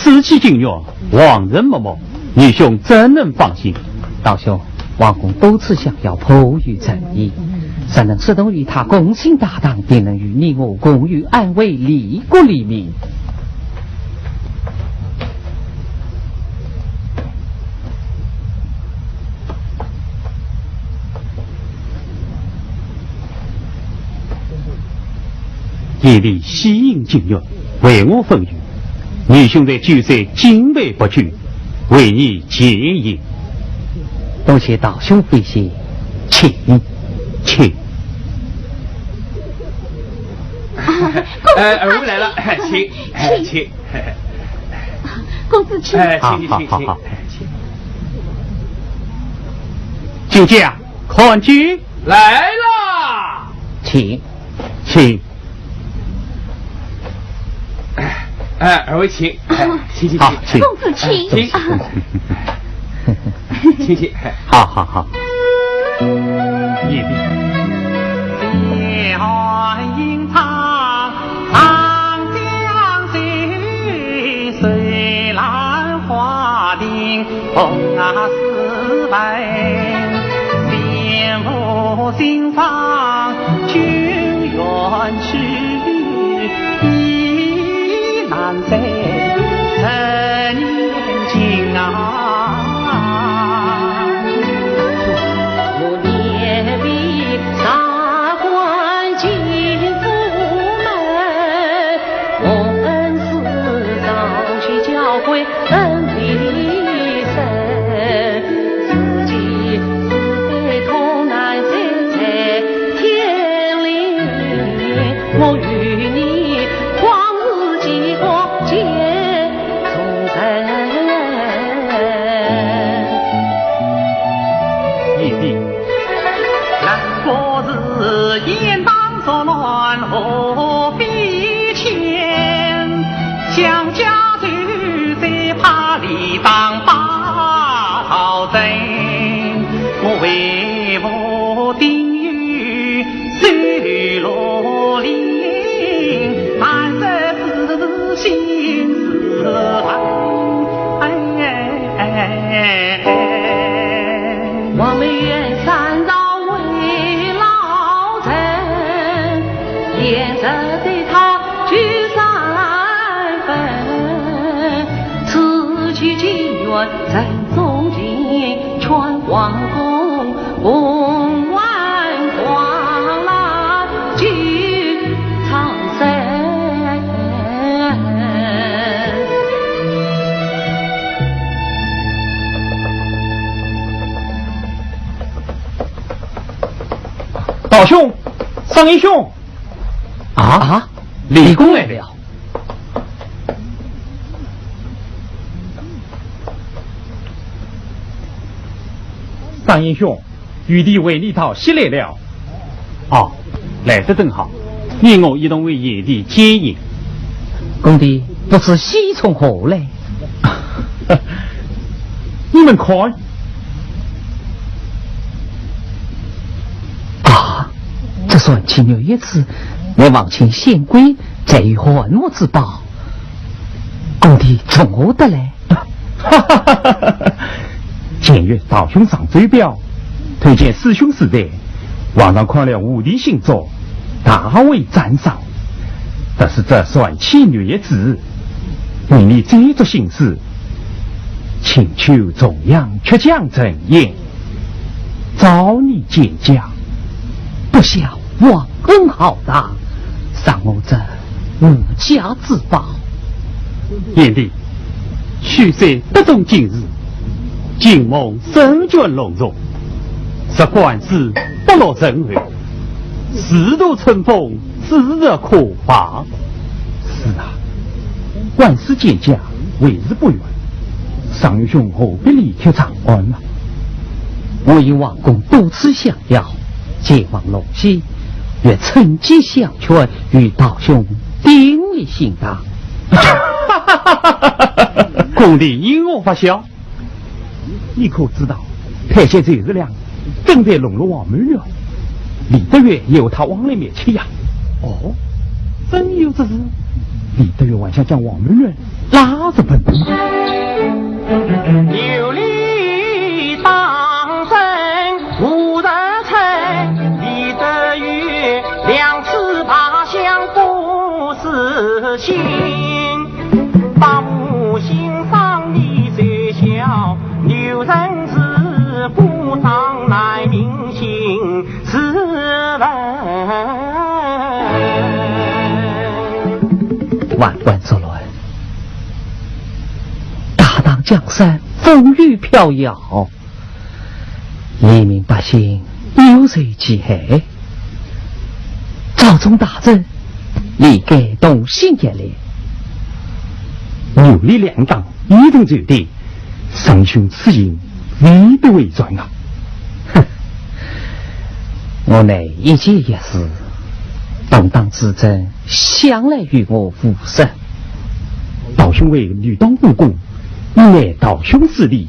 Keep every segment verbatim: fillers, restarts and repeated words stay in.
此起经院，皇城密谋，愚兄怎能放心？道兄，王公多次相邀，迫于阵势，若能速同于他共进大唐，定能与你我共有安危，利国利民。 贤弟喜迎经院，为我分忧。愚兄在酒色，敬陪不去，为你解言。多谢道兄费心，请，请。啊，公子，哎，二位来了，请，哎，请。 公子请。哎，请，请，好，请，好，好，好。请。请讲，看酒。来啦。请，请。哎，二位请。哎，请，请，好，请。请。公子请。请。 请，请。好，好，好。贤弟。贤弟。道兄，商贤兄。啊？啊？李公来了。 商贤兄，贤弟为你讨喜来了。哦，来得正好，你我一同为贤弟解言。公弟，不知喜从何来？你们看。啊，这算起玉叶子，乃皇亲显贵，才与汉武之宝。公弟从何得来？ 前日道兄上奏表，推荐师兄时代，皇上看了武帝新作，大为赞赏。特赐这算起玉叶子，为你这一桩心事，请求重阳曲江城宴，照你见驾。不孝 皇恩浩荡，赏我这无价之宝。贤弟，许仙得中进士，进蒙圣眷隆荣，入官司不落任后，仕途春风，指日可待。是啊，官司见驾，为时不远，商兄何必力求长官呢？我应王公多次相邀， 前往洛溪，欲趁机相劝，与道兄鼎力相助。公弟因何发笑？你可知道，太监周世良正在笼络王满院，李德裕也和他往来密切呀。哦，真有这事？李德裕还想将王满院拉着门。有理当真无人称，理得有两次罢相不死心。百无欣赏你最笑，女人是故障难明心。 万万错乱，大唐江山风雨飘摇，黎民百姓有罪其害，朝中大臣理该动心一礼。有理两当，一同决定， 圣兄此行，未必会转啊。哼，我乃一件一事，本当知真，想来与我无涉。道兄为女当无功，你乃道兄之理，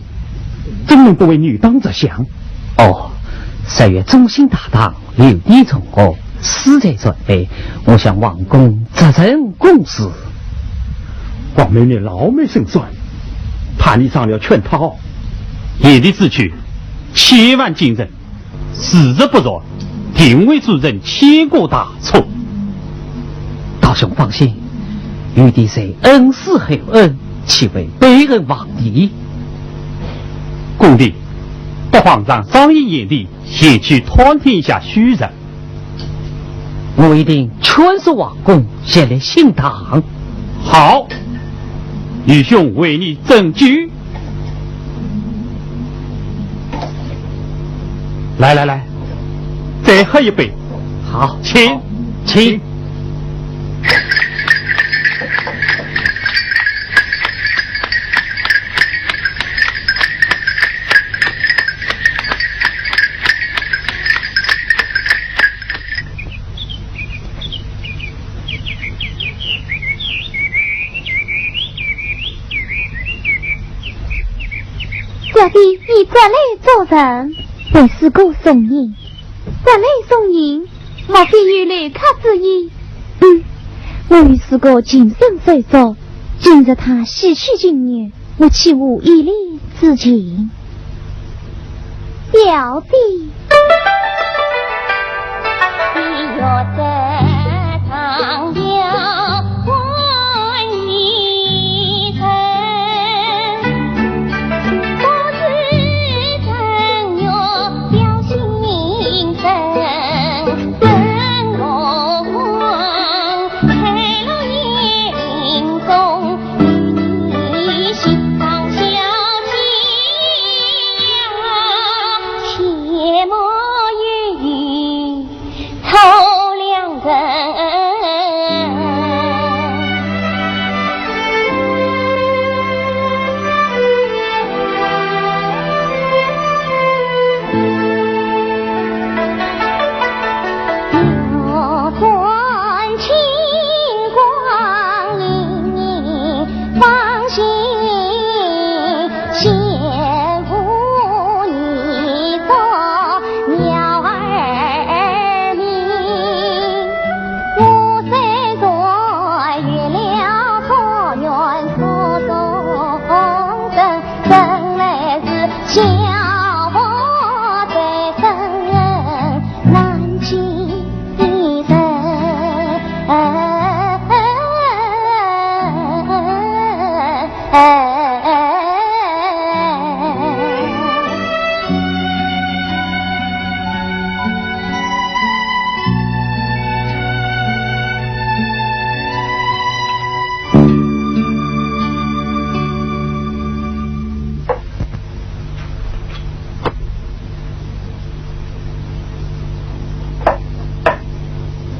怎能不为女当着想？哦，实为忠心大唐，留你从我，势在必得，我向皇宫责成公事。 王某你老谋深算，怕你上了圈套。贤弟之举，千万谨慎，时日不早，定会铸成千古大错。道兄放心，贤弟虽恩师厚恩，岂会背恩忘义？公弟，待皇上商议贤弟，前去探听一下虚实。 我一定劝说王公前来请堂。好，愚兄为你斟酒。来来来，再喝一杯。好，请，请。 小弟，你转来做甚？为师哥送人。转来送人？莫非有留客之意？嗯，我与师哥情深手足，今日他喜娶金女， 我岂无一礼之情？小姐。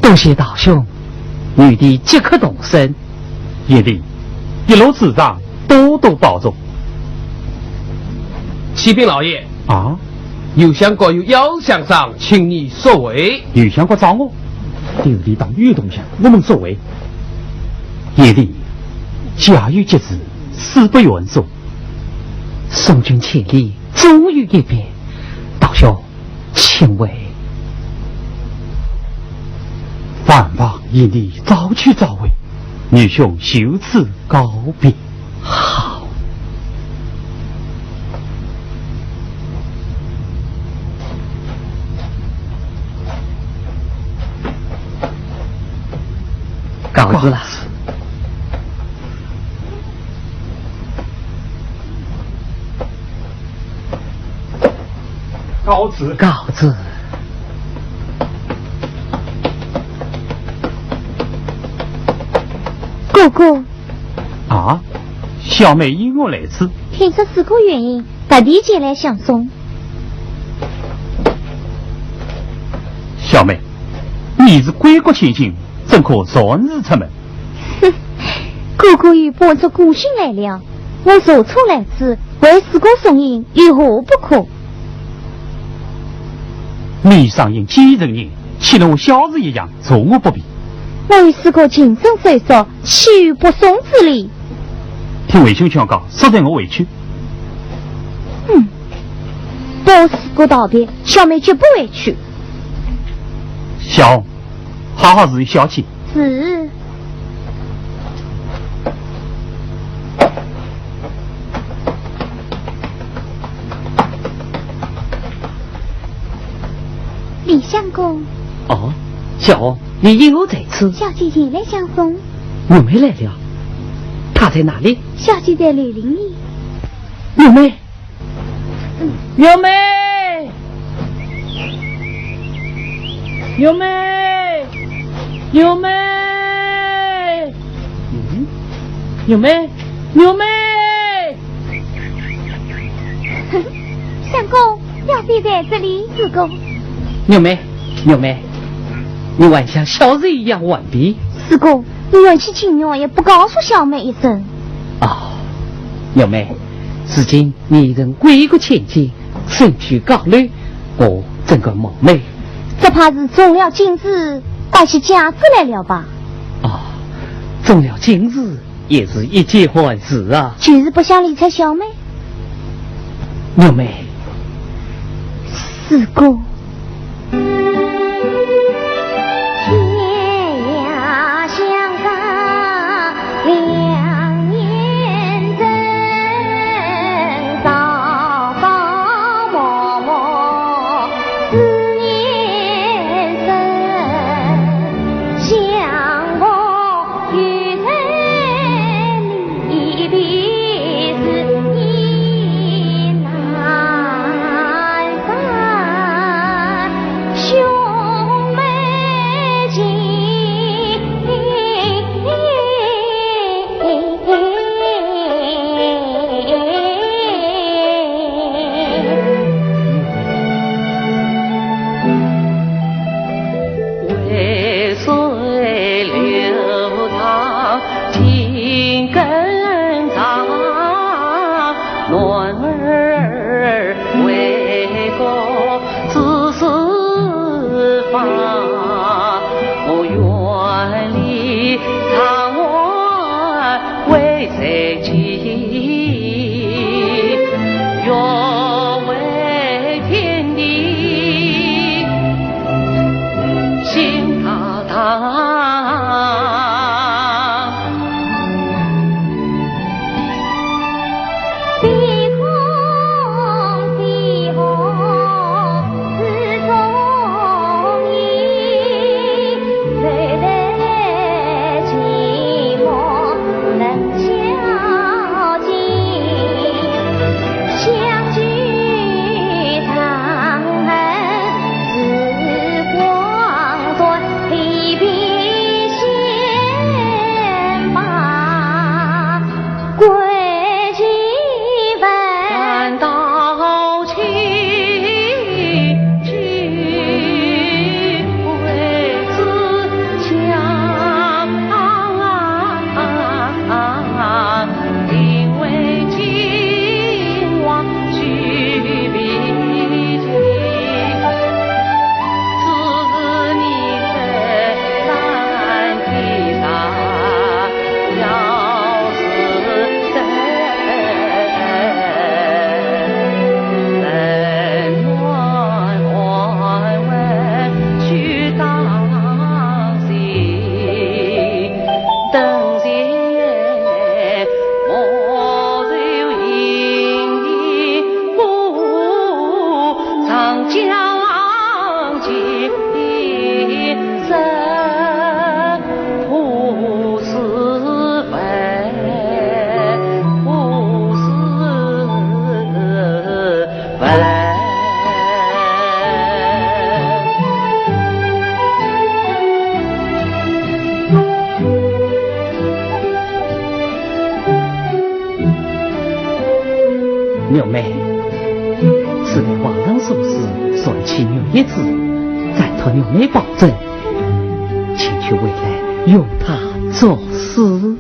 多谢道兄，贤弟即刻动身。贤弟，一路之上多多保重。启禀老爷。啊？有相国有要事相商，请你速回。有相国找我？对里当有动向，我们速回。贤弟，家有急事，事不远送。送君千里，终有一别。道兄，请回。万望贤弟早去早回。愚兄就此告别。好。告辞了。告辞。告辞。哥哥。 啊，小妹因何来此？听说四哥有孕，特地前来相送。小妹，你是贵国千金，怎可擅自出门？哼，哥哥已搬出个性来了，我坐车来此，为四哥送孕，有何不可？ 你上应继承人，岂能和小子一样坐我不便？我与四哥情深手足，岂有不送之理？听为兄劝告，速带我回去。嗯，不和四哥道别，小妹绝不回去。小红，好好侍候小姐。是。 李相公。哦，小红，你因何在此？小姐前来相送。玉梅来了，她在哪里？小姐在楼林里。玉梅，玉梅，玉梅，玉梅。 嗯，玉梅，玉梅。哼，相公，小姐在这里。四哥。玉梅，玉梅，你还像小时一样顽皮。四哥，你元气轻柔，也不告诉小妹一声。哦，玉梅，如今你已成贵国千金，身居高楼，我怎敢冒昧？只怕是中了进士，带起架子来了吧？ 啊，中了进士也是一件欢事啊。就是不想理睬小妹。玉梅。四哥。玉梅，此乃皇上圣旨，传启玉一旨，暂托玉梅保重，请求回来用它作诗。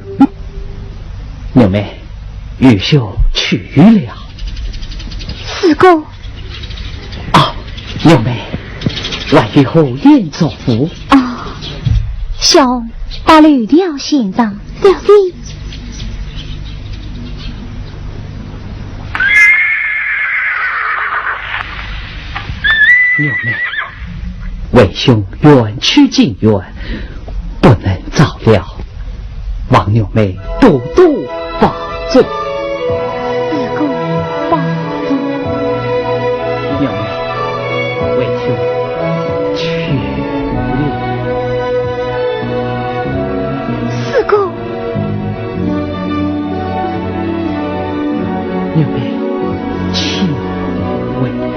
玉梅，愚兄去了。四哥。啊，玉梅，还有何言嘱咐？啊，小红把柳条献上。小姐。 玉梅，为兄远去京远，不能早了，望玉梅多多保重。四哥保重。玉梅，为兄去了。四哥。 玉梅，请回吧。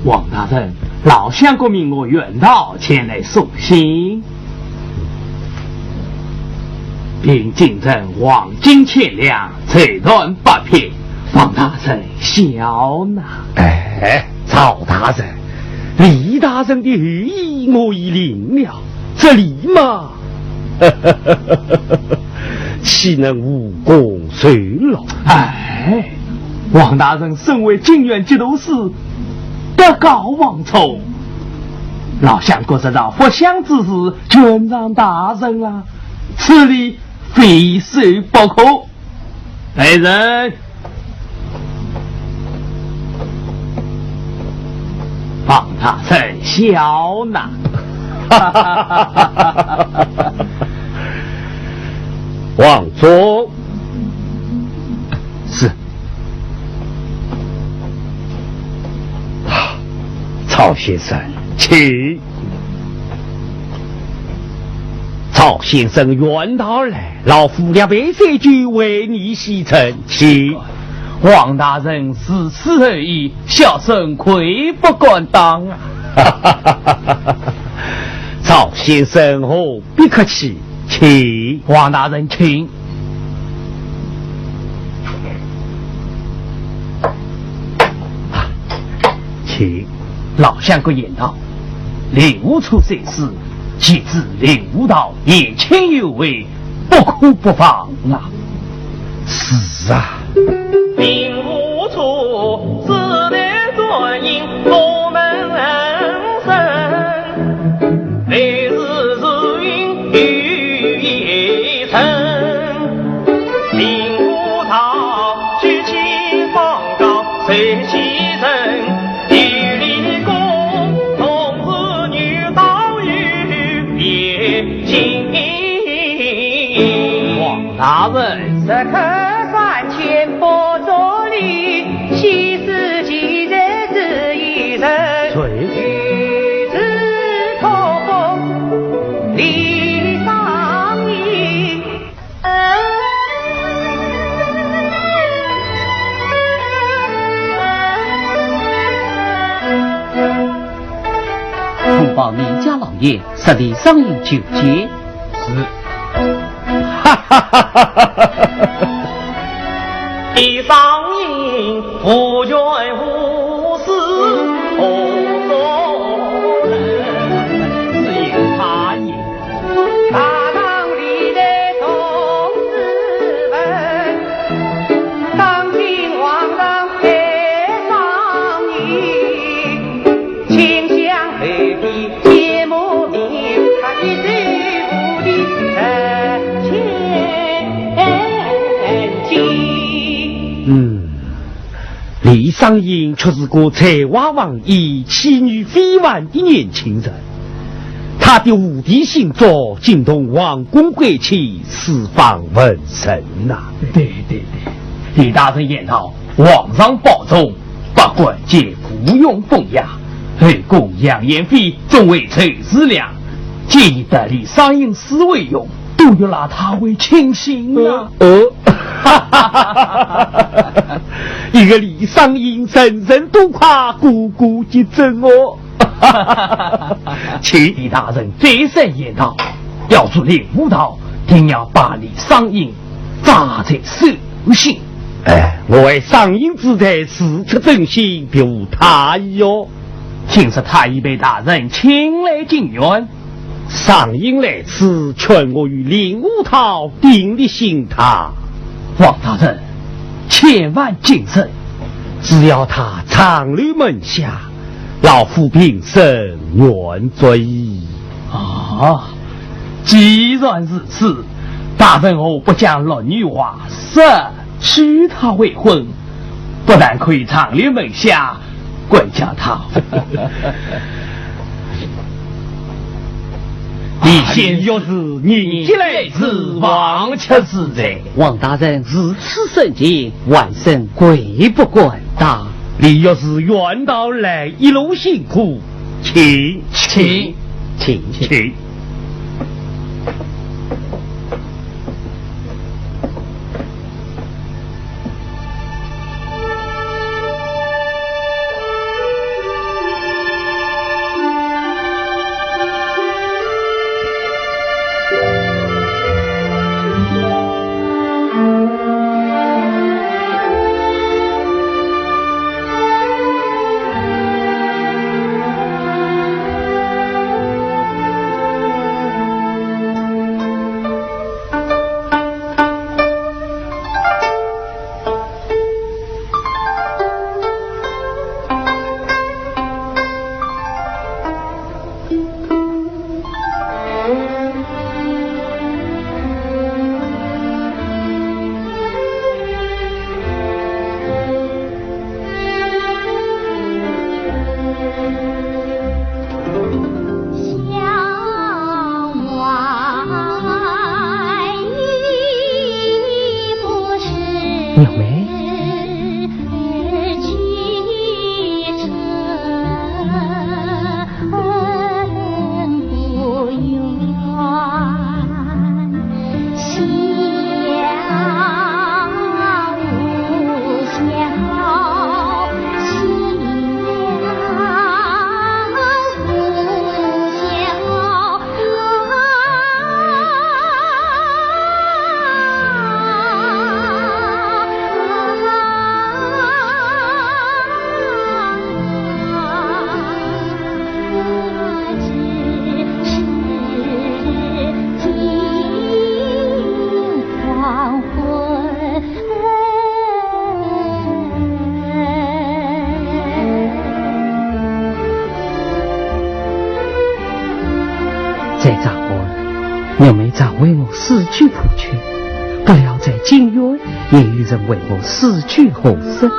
王大人，老相国命我远道前来送信。 凭京城黄金千两，绸缎八匹，王大人笑纳。哎，赵大人，李大人的厚意我已领了，这礼嘛，岂能无功受禄？哎，王大人身为京院节度使，德高望重，老相国若有不想之事，全仗大人啦。 此礼非收不可。来人，王大人笑纳。王总。是。 赵先生，请。赵先生远道而来，老夫两杯水酒为你洗尘，请。王大人如此厚意，小生愧不敢当啊。赵先生何必客气，请。王大人请。 请。老相国言道，令狐处三世，既知令狐道言情有味，不可不防啊。是啊。令狐处自王大人。 通报李家老爷，说李商隐求见。是。哈哈哈哈哈哈！李商隐无权无势，何所人？只有他也。 嗯，李商隐却是个才华横溢、气宇非凡的年轻人。他的无敌星座，竟同王公贵戚四方文人呐。对对对，李大人言道，皇上保重，百官皆附庸风雅，后宫杨贵妃总为仇士良，建议得李商隐 是为用，都要拉他为亲信啊。呃，呃，一个李商隐，人人都夸，个个皆准哦。请。李大人再三言道，要做令狐道，定要把李商隐抓在手心。哎，我为商隐之罪，事出真心，别无他意哦。请示太医被大人请来进院。 商隐来此，劝我与令狐道鼎力兴他。王大人，千万谨慎。只要他长留门下，老夫平生愿足矣。啊，既然如此，大人何不将陆女华说 娶她为婚，不但可以长留门下，更叫她……李仙玉是人杰来迟，忘却时才。王大人如此深情，晚生跪不敢当。李学士远道来，一路辛苦，请，请，请，请。常为我四句谱曲，不料在京院也有人为我四句和声。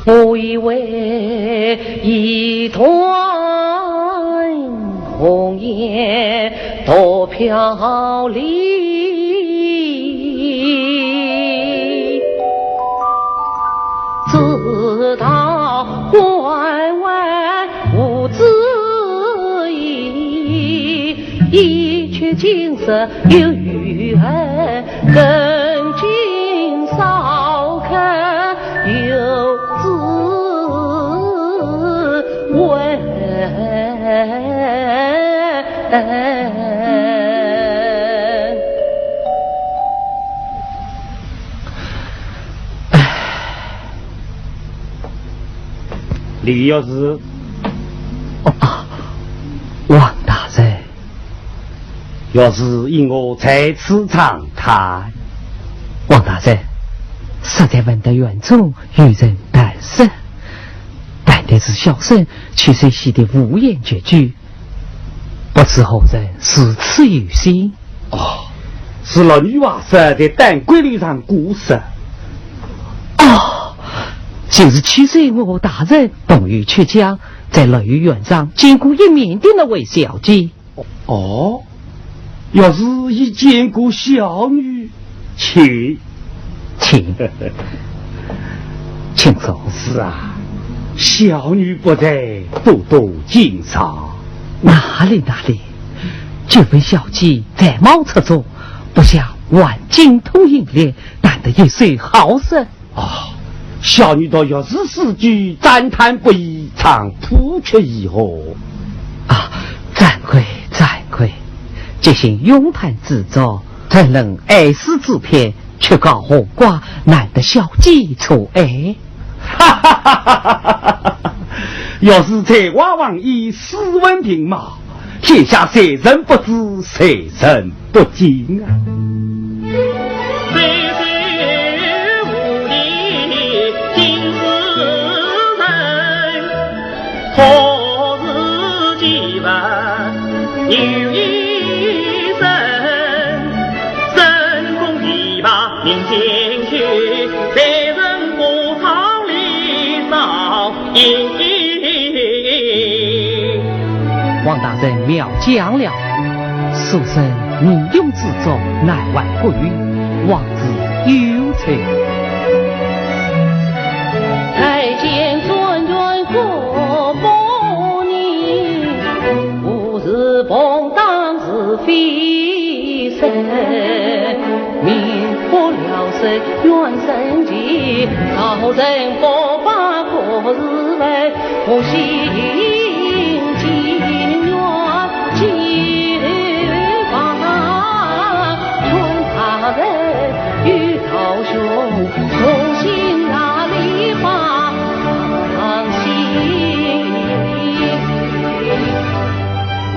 我以为一团红颜多飘零， 直到关外无知音，一曲今生又与尔，更尽烧客游子问。 李学士。哦，啊，王大人。学士因何在此长叹？王大人，实在闻得院中有人弹瑟，但定是小生，却是喜得无言绝句。 不知何人如此有心。哦，是陆羽华在丹桂楼上过世。哦，就是七岁我大人同游曲江，在陆羽院上见过一面的那位小姐。哦，要是已见过小女，请。请。请坐。是啊，小女不在，多多惊扰。哪里哪里，久闻小姐才貌出众，不想还精通音律，弹得一手好手。哦，小女读学士四句，赞叹不已，唱谱曲如何？啊，惭愧，惭愧，即兴咏叹之作，怎能爱诗之篇，却教荷花，难得小姐错爱。哈哈哈哈哈！学士才华横溢，诗文并茂，天下谁人不知，谁人不敬啊！ 王大人妙讲了，书生吟咏之作，难还古韵，望之有才。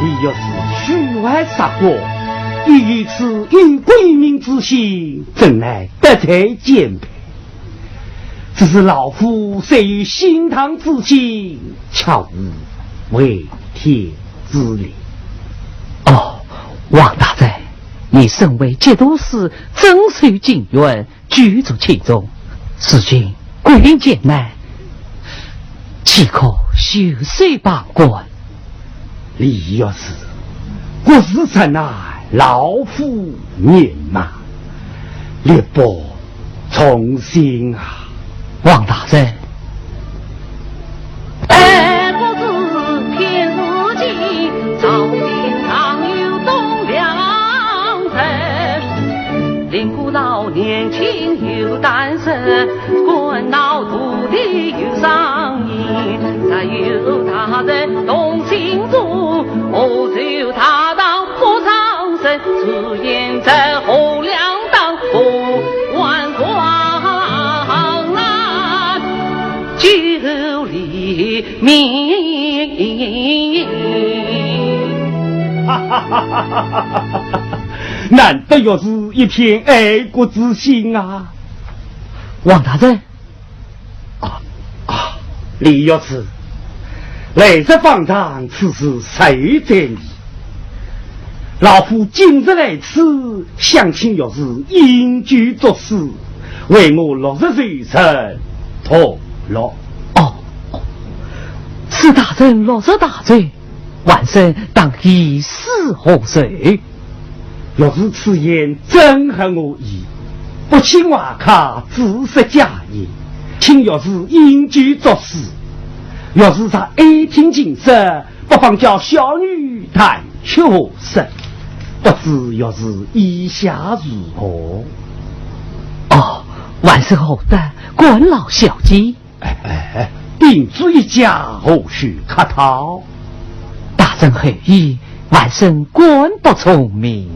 你若是虚怀实过，又有此忧国忧民之心，怎奈得罪贱婢？只是老夫虽有兴唐之心，却无回天之力。哦，王大人，你身为节度使，镇守京院， 举足轻重，如今国运艰难，岂可袖手旁观？李学士，国事在难，老夫年迈，力不从心啊。王大人，何愁大道不长生，只缘这无量道不完光啊，救黎民。难得学士一片爱国之心啊！王大人，啊啊，李学士，来日方长，此事实在你。老夫今日来此，想请学士饮酒作诗，为我落日求神托乐。哦，是大人落日大醉，晚生当以诗贺寿。 学士此言正合我意，不请华客，只是假意，请学士饮酒作诗。学士若爱听琴瑟，不妨叫小女弹曲和声，不知学士意下如何？哦，晚生何得干扰小姐。 哎哎哎，叮嘱一下，何须客套？大人厚意，晚生敢不从命。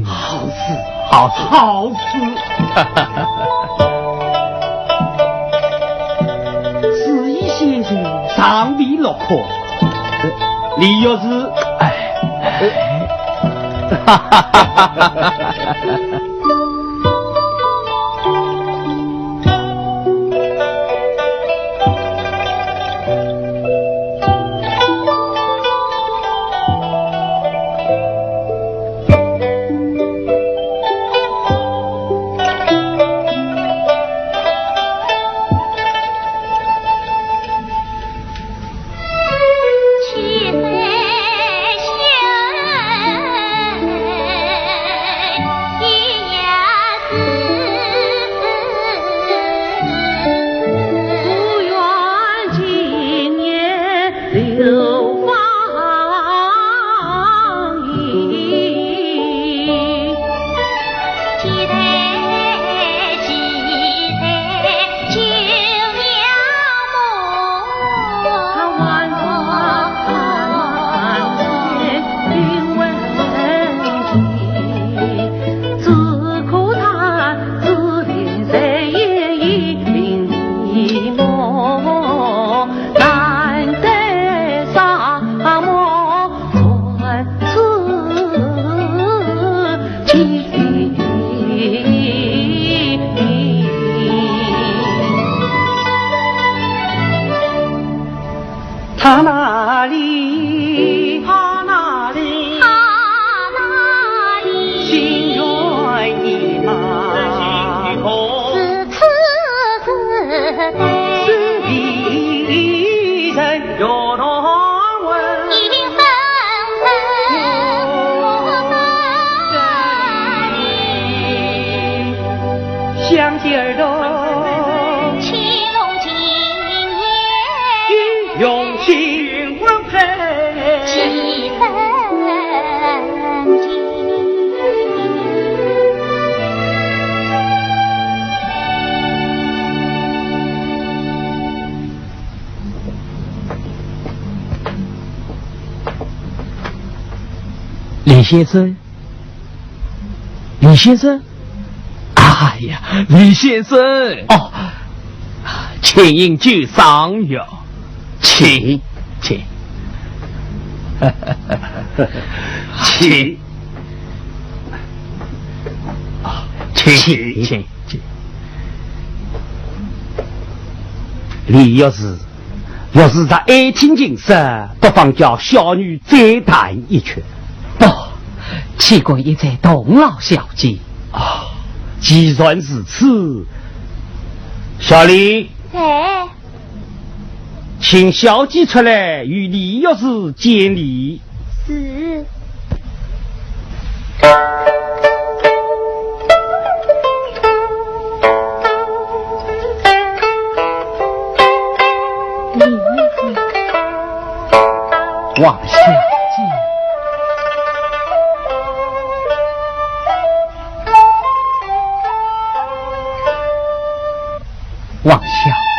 好诗，好诗，好诗。诗意先生尚未落款，李学士，哎，哈哈哈哈哈。先生，李先生。哎呀，李先生。哦，请饮酒赏月。请，请。请。请，请，请。李学士， 若是他爱听琴声，不妨叫小女再弹一曲。不，岂敢一再动劳小姐。啊，既然如此，小李。在。请小姐出来与李学士见礼。 是。王小姐。王小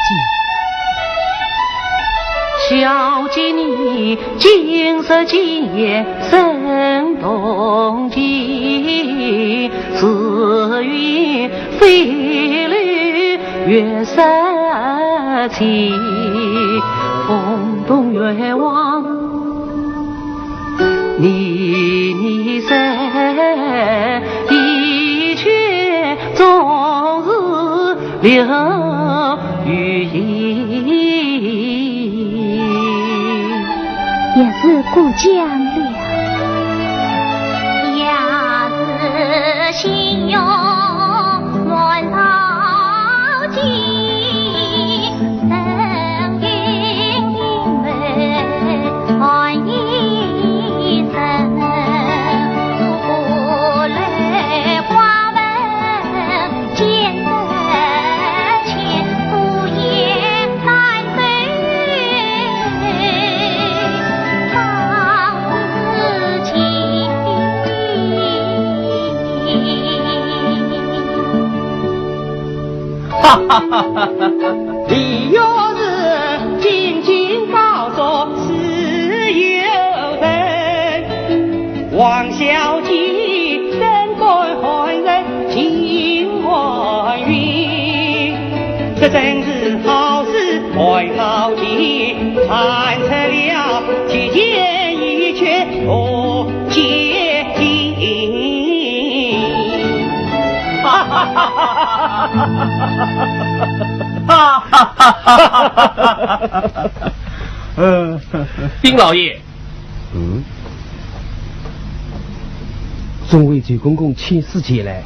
姐。 小姐你今日见人动情，似云飞流月色清，风动月黄，年年深，一曲终是 留余音。也是过江了。也是心有万道情，深情并没寒一声。何来花问 见得前，不言难对当自己。哈哈哈哈哈！李学士金睛高照似有神，王小姐怎敢寒人 情还云，这真是好事还好情，弹出了绝绝一绝无绝情。哈哈哈哈哈哈！哈哈哈哈哈哈！嗯，丁老爷， 嗯？众位舅公公请赐前来。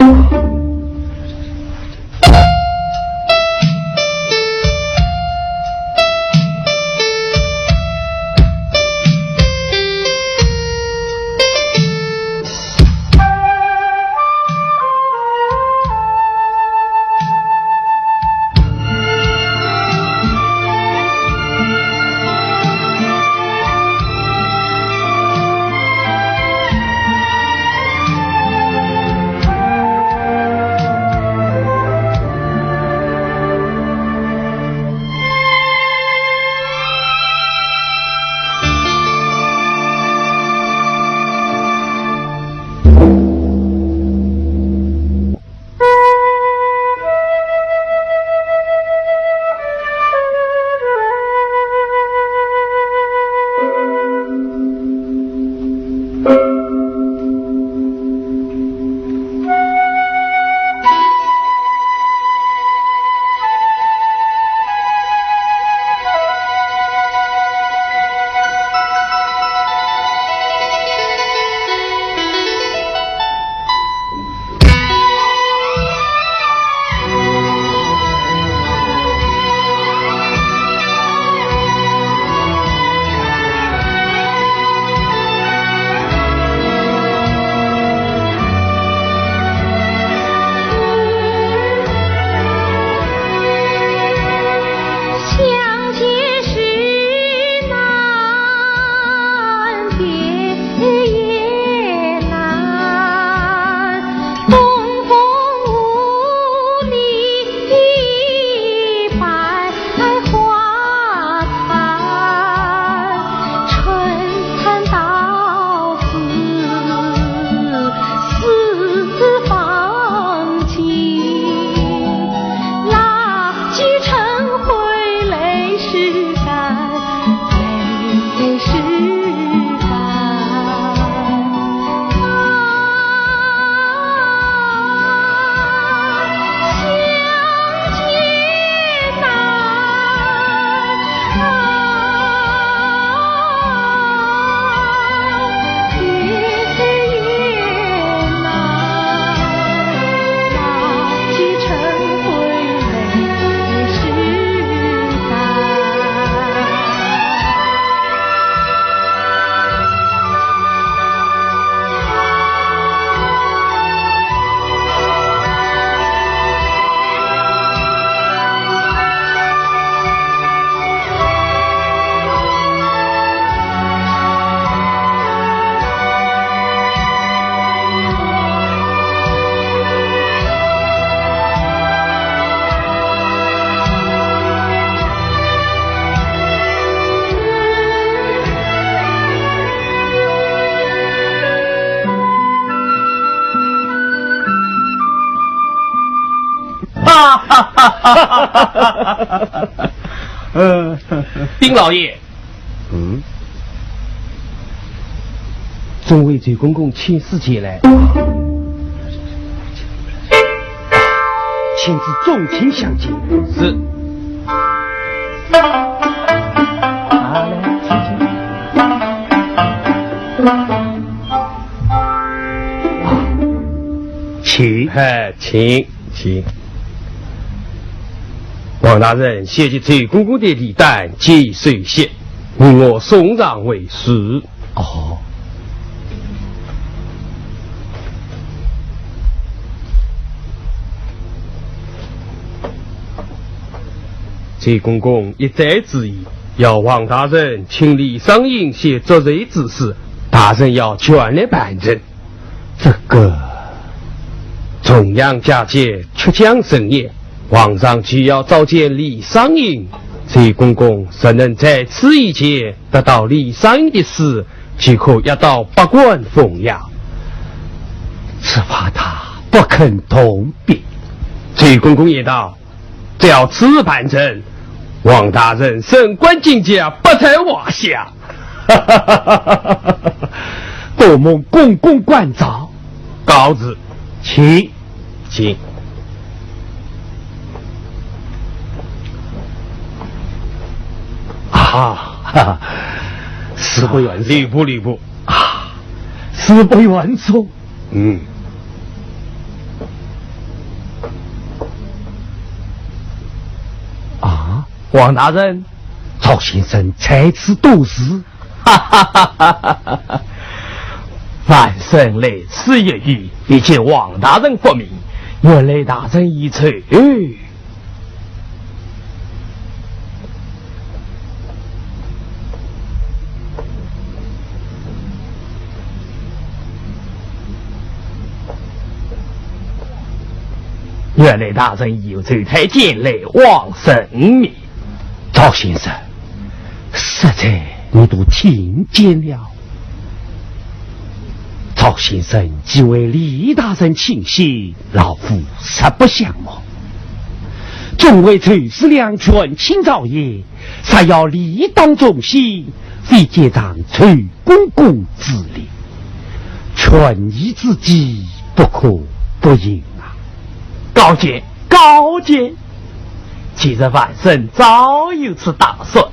禀老爷。嗯？众位周公公请示前来。请至众卿相见。是。啊，来，请，请。请。哎，请，请。 王大人，谢谢周公公的礼单及首席，命我送上回书。哦。周公公一再之意，要王大人请李商隐写祝寿之书，大人要全力办成。 这个，重阳佳节，曲江盛宴，皇上既要召见李商隐，周公公若能在此以前得到李商隐的书，即可一到百官封雅。只怕他不肯同禀。周公公言道， 只要此事办成，王大人升官进爵，不在话下。多蒙公公关照。告辞。请。请。啊，哈哈，事不远送。啊，礼部，礼部。啊，事不远送。 嗯。啊，王大人，祝先生在此多事。哈哈哈哈哈哈！晚生来此一游，未见王大人不明，原来大人已走。 原来大人已由周太监来望圣明。祝先生，实在你都听见了。祝先生既为李大人请先，老夫实不相瞒。众位周氏两全亲朝野， 若要理当忠心，非见长周公公之礼，权宜之计，不可不行啊。高见，高见。其实晚生早有此打算，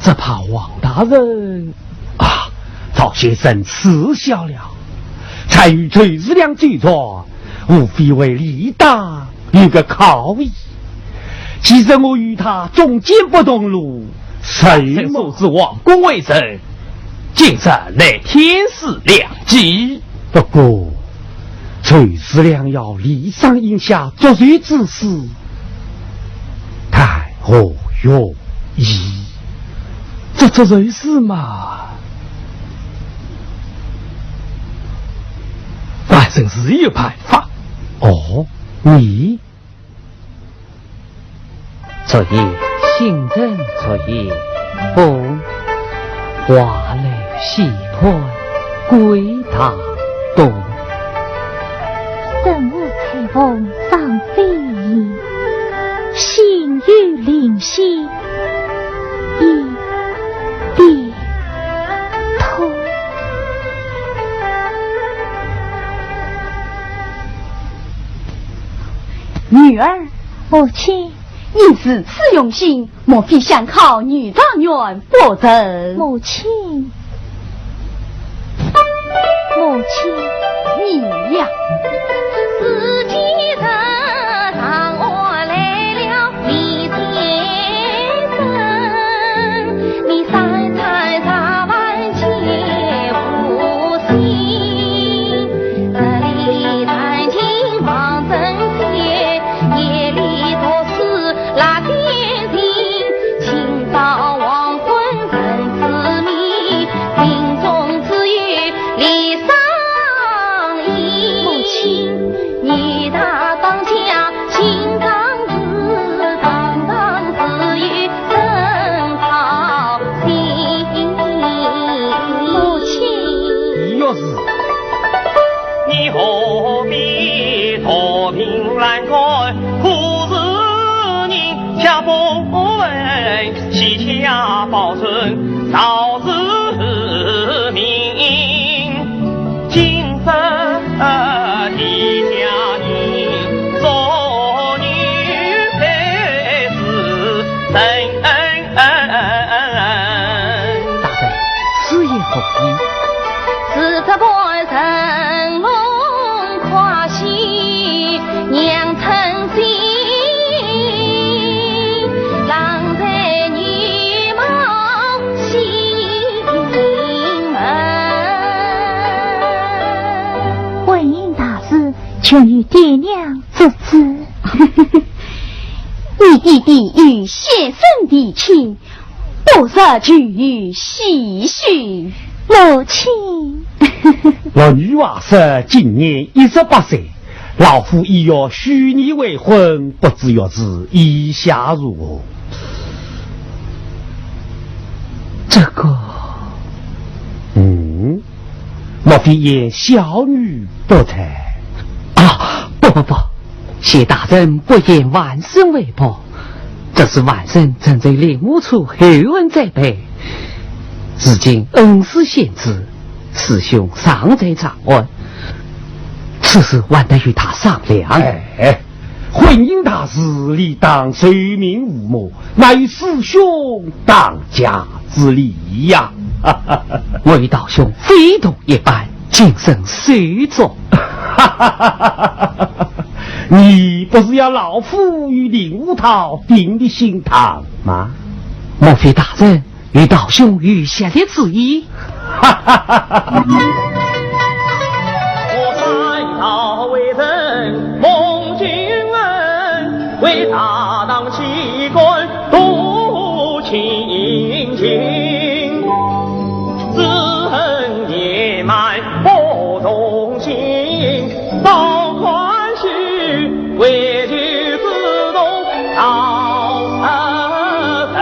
只怕王大人……啊，祝先生赐笑了。参与周氏两周旋，无非为李大 有个考议。既然我与他中间不同路，谁么？晚生素知王公为人，今日乃天赐良机。不过，周氏两要李商隐写祝寿之书，谈何容易？这，这就是嘛。晚生自有办法。哦，你 昨夜星辰昨夜风，花楼戏馆鬼打洞。身无彩凤双飞燕，心有灵犀一点通。 女儿。母亲。你如此用心，莫非想考女状元不成？母亲。母亲。你呀。 母亲。 母亲。你何必多情难过，苦事膝下保存赵子明，今生地下人，做女配是真恩。大人，此言何意？是这般神龙跨喜 娘称心，郎才女貌喜临门。回禀大人，全由爹娘作主。你爹爹有先生的亲， 不是就有喜讯。母亲。我女儿今年一十八岁，老夫意欲许你为婚，不知学士意下如何？这个，嗯，莫非嫌小女不才？啊，不不不，谢大人不厌晚生惠报。 这是晚生曾在令狐处厚恩栽培，如今恩师先至，师兄尚在长安，此事还得与他商量。哎，婚姻大事理当授命父母，哪有师兄当家之理呀？我与道兄非同一般， 今生受宠。你不是要老夫与令狐桃并立新堂吗？莫非大人与道兄有协力之意？我三朝为臣蒙君恩，为大唐起功镀金金。 子孙年迈不同心，早欢喜为求子同朝生。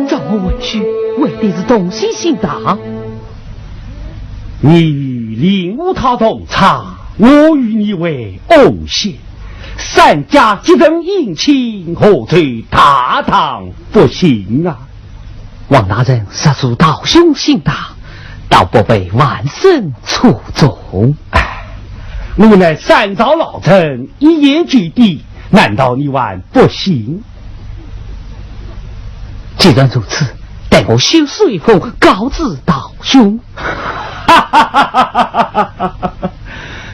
怎么回事？为的是同心新堂？你与令狐桃同朝，我与你为翁婿，三家结成姻亲，何愁大唐 不幸啊！王大人入住道兄新堂，倒不被晚生错中。哎，我乃三朝老臣，一言九鼎，难道你还不信？既然如此，待我修书一封，告知道兄。哈哈哈哈哈！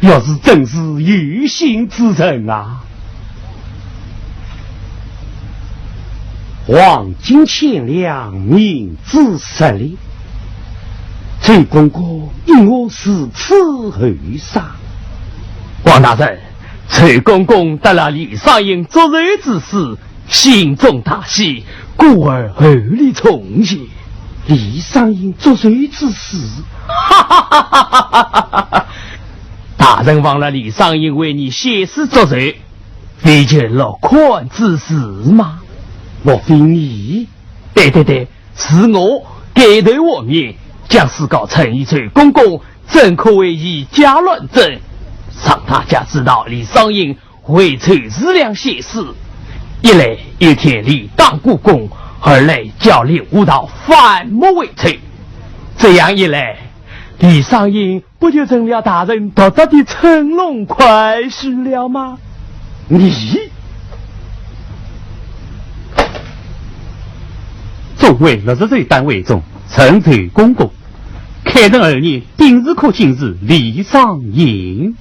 学士真是有心之人啊！ 黄金千两，银子十两，周公公因何如此厚赏？王大人，周公公得了李商隐祝寿之书，心中大喜，故而厚礼重谢。李商隐祝寿之书？哈哈哈哈哈哈！大人忘了李商隐为你写诗祝寿， 非求落款之事吗？莫非你？对对对，是我改头换面，将诗稿呈与周公公，正可谓以假乱真，让大家知道李商隐为周氏娘写诗，一来有天理当故宫，二来叫令狐桃反目为仇。这样一来，李商隐 不就成了大人独得的乘龙快婿了吗？你，众位六十岁单位中，陈周公公，开成二年丁巳科进士李商隐。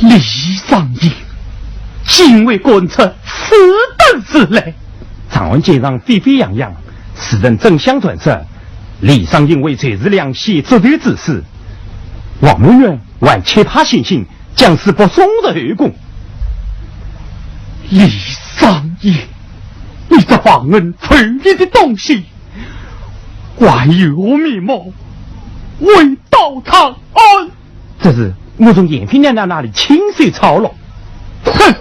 李商隐，竟会干出此等事来！长安街上沸沸扬扬， 事成真相传说，李商隐为周氏娘写祝寿之诗，王文远还且怕先行，将诗簿送入后宫。李商隐，你这忘恩负义的东西，还有何面目为道长安？ 这是我从贤妃娘娘那里亲手抄录。哼！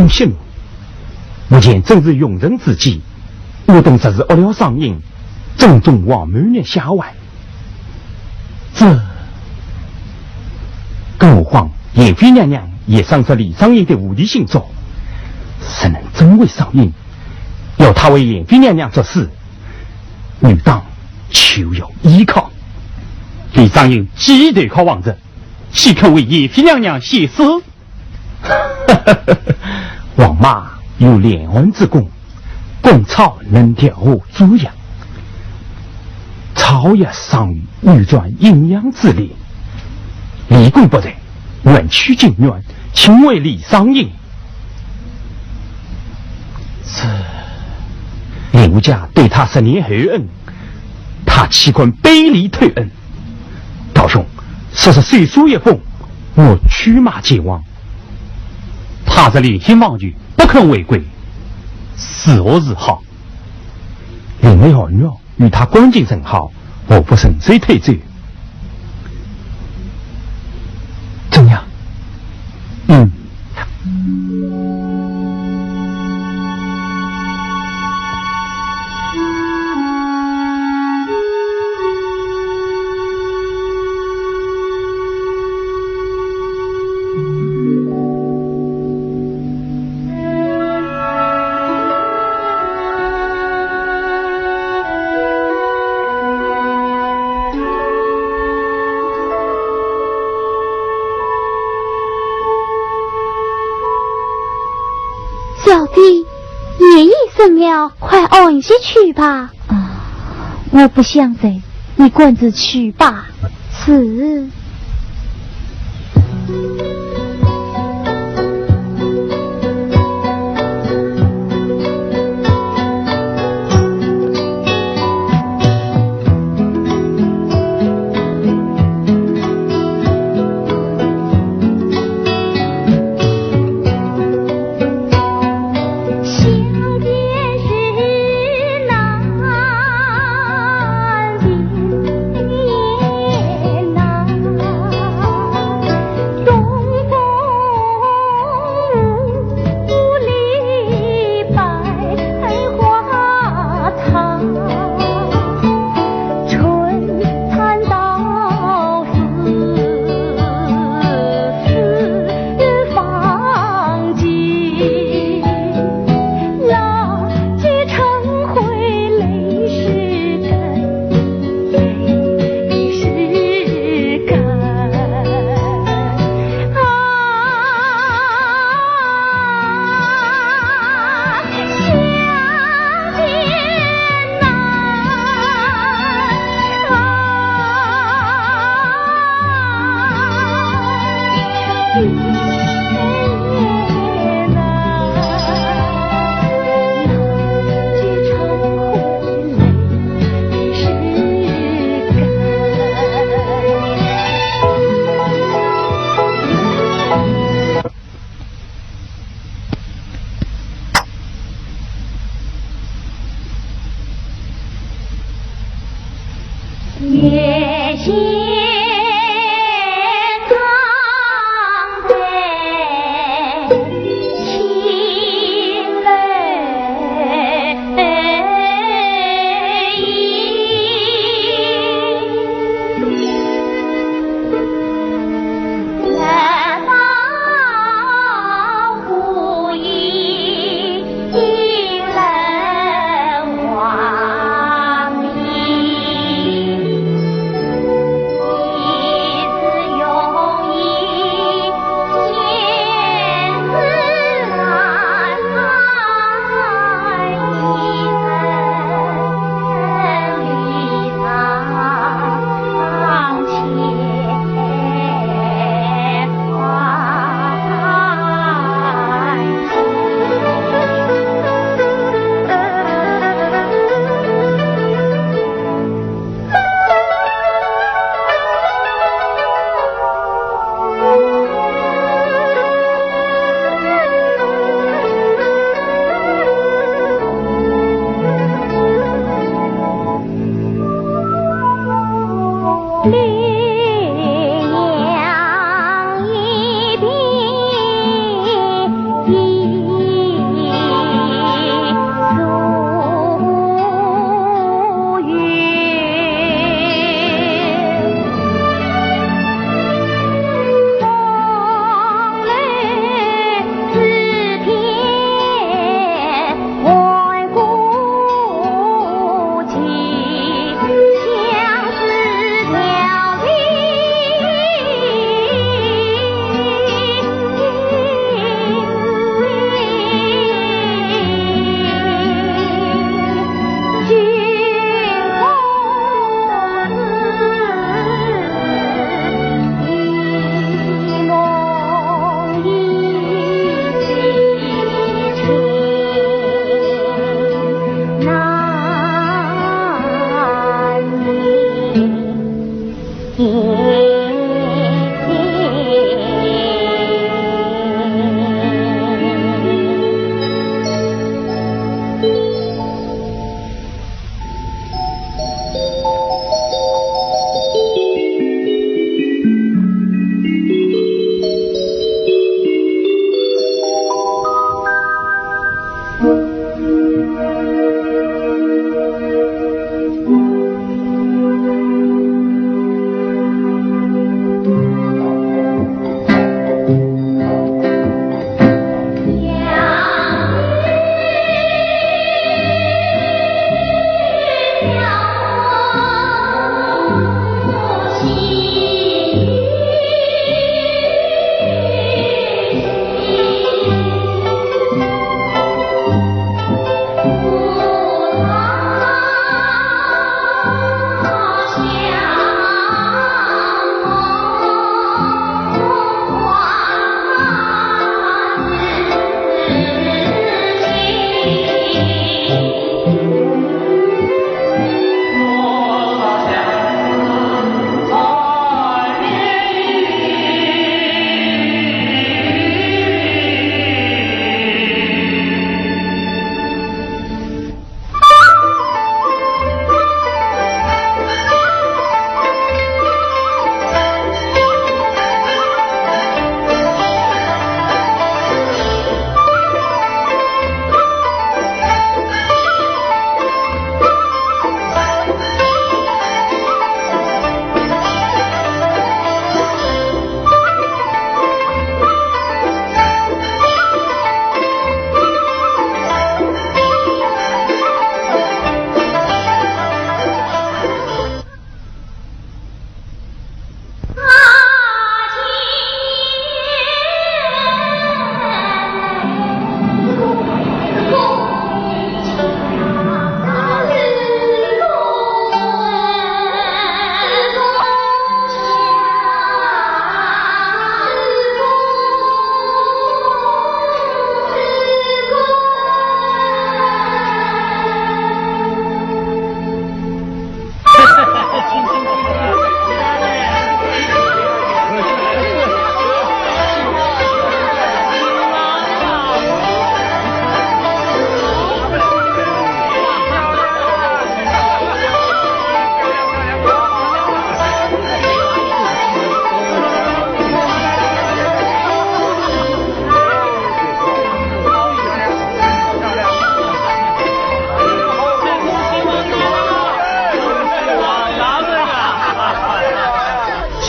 息怒。目前正是用人之际，我等若是误了赏银，正中王某玉下怀。这，更何况贤妃娘娘也赏识李商隐的无敌星座，若能真为赏银，要他为贤妃娘娘作诗，女当就要依靠。李商隐既投靠王室，岂肯为贤妃娘娘写诗？王妈有两岸之功， 功草能调和诸洋，草也生于流转阴阳之理。李公不在，愿取经愿，请为李商隐。这，令狐家对他十年厚恩，他岂敢背离厚恩？道兄，说是手书一封，我取马前往。他是临行望去， 不肯违规，如何是好？林妹好女儿与他感情甚好，何不顺水推舟？怎样？嗯。 小姐，夜已深了，快安息去吧。啊，我不想睡，你管子去吧。是。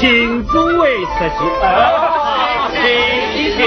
请诸位设席。啊，请，请。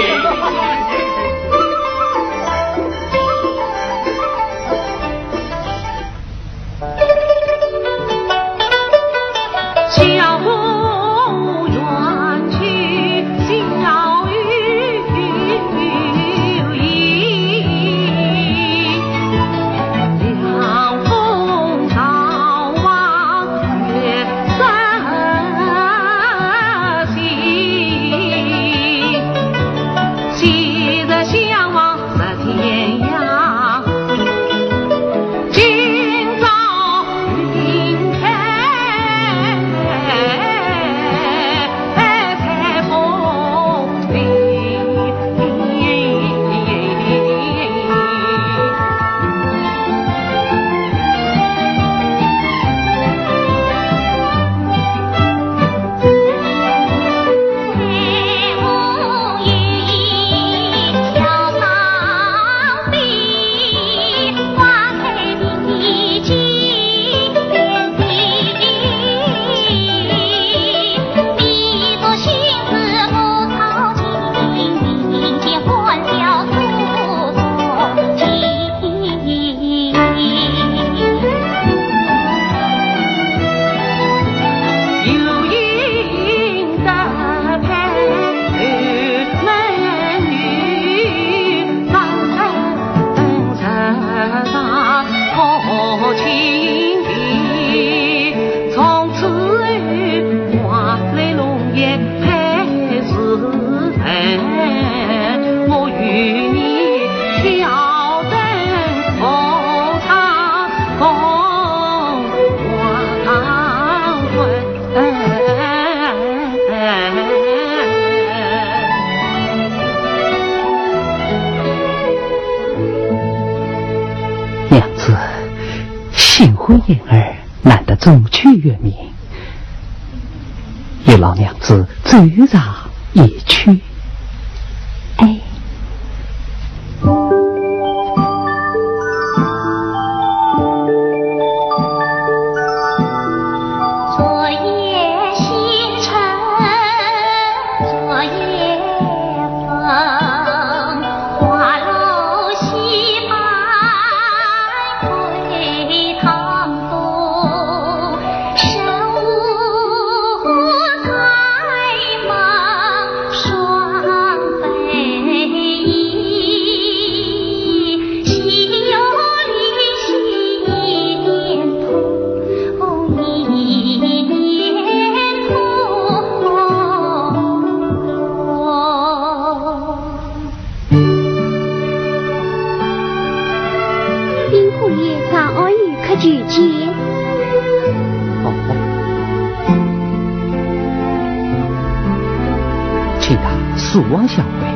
娘子，新婚燕尔，难得中秋月明，与老娘子走上一曲。哎。请大书房下跪。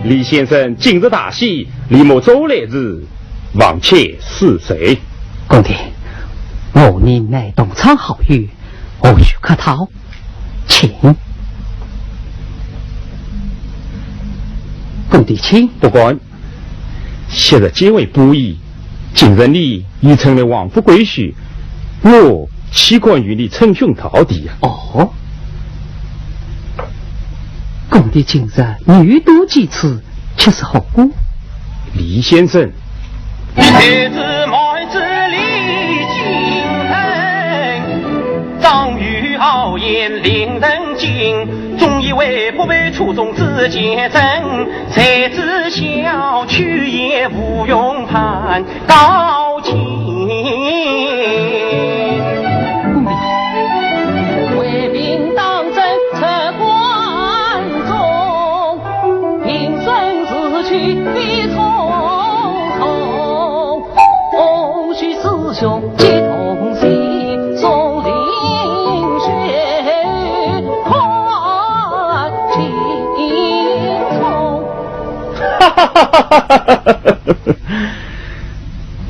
李先生今日大喜，李某周来时，望且恕罪。公弟，我你乃同窗好友，何须客套？请。公弟请。不敢。 昔日结为布衣，今日你已成了王府闺秀，我岂敢与你称兄道弟呀？哦，公弟今日女多几次，却是何故？李先生。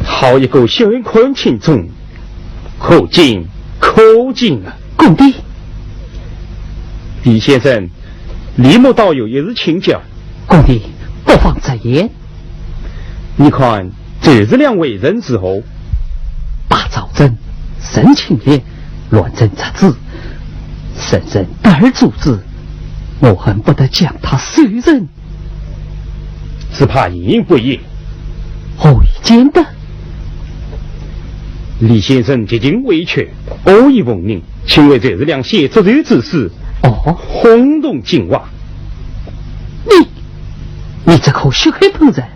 好一个袖宽轻松，可敬可敬啊！公弟。李先生，李某倒有一事请教。公弟，不妨直言。你看，周氏两位人如何？朕，朕清廉，乱朕贼子，圣人得而诛之，我恨不得将他手刃。只怕行刑不严。何以见得？李先生极尽委屈，恶意奉命，请为周氏两县祝寿之事，哦，轰动京华。你，你这口血口喷人！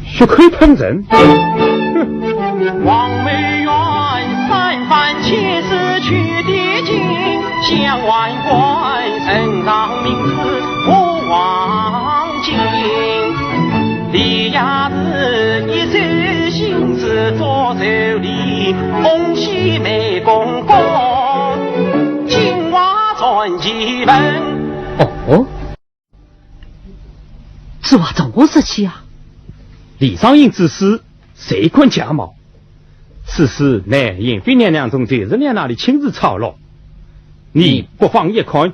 血口喷人。哼！哦， 这话从何说起啊？李商隐之死，谁敢假冒？此事乃贤妃娘娘从周氏娘那里亲自抄录，你不妨一看。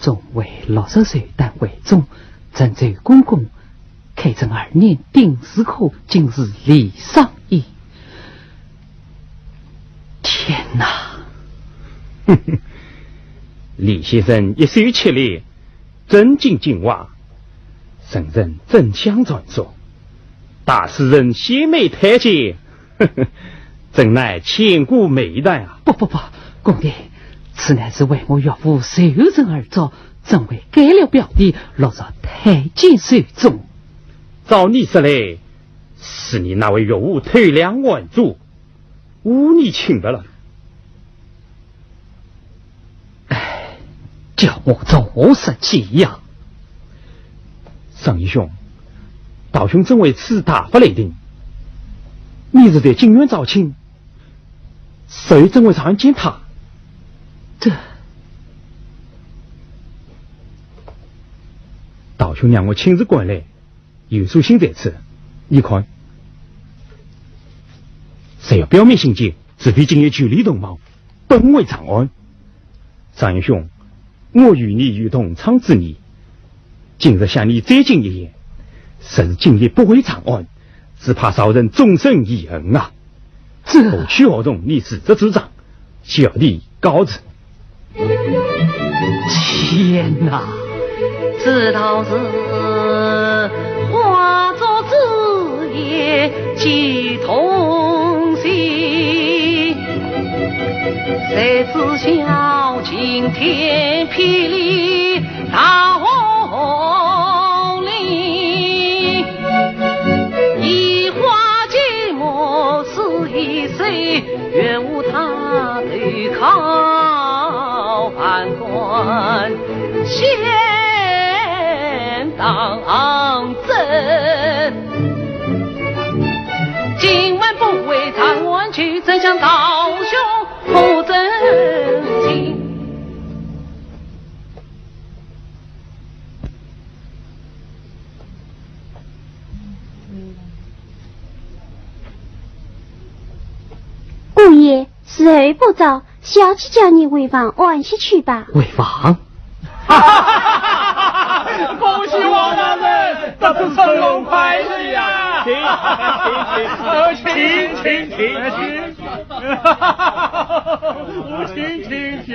众位六十岁但未中，陈州公公 开正二年丁巳科进士李商隐。天哪！李先生一手敕令，震惊京华，圣人争相传说，大诗人献媚太监， 真乃千古美谈啊！不不不，公爹，此乃是为我岳父仇人而作，怎会改了表题，落入太监手中？照你说来，是你那位岳父偷梁换柱，污泥侵别了。 唉，叫我作何说起呀？商英兄，道兄怎会此大发雷霆？你是在京院招亲，谁怎会常见他？这……道兄让我亲自赶来， 有书信在此，你看。谁要表面信件，除非今夜距离同房，本为长安。商英兄，我与你有同窗之谊，今日向你再进一言，若是今夜不回长安，只怕朝臣终身遗恨啊。这……何去何从，你自作主张，小弟告辞。 天哪！姑爷，时候不早，小姐叫你回房安歇去吧。回房？恭喜王大人得知乘龙快婿呀！请，请，请，请，请，请，请，请，请。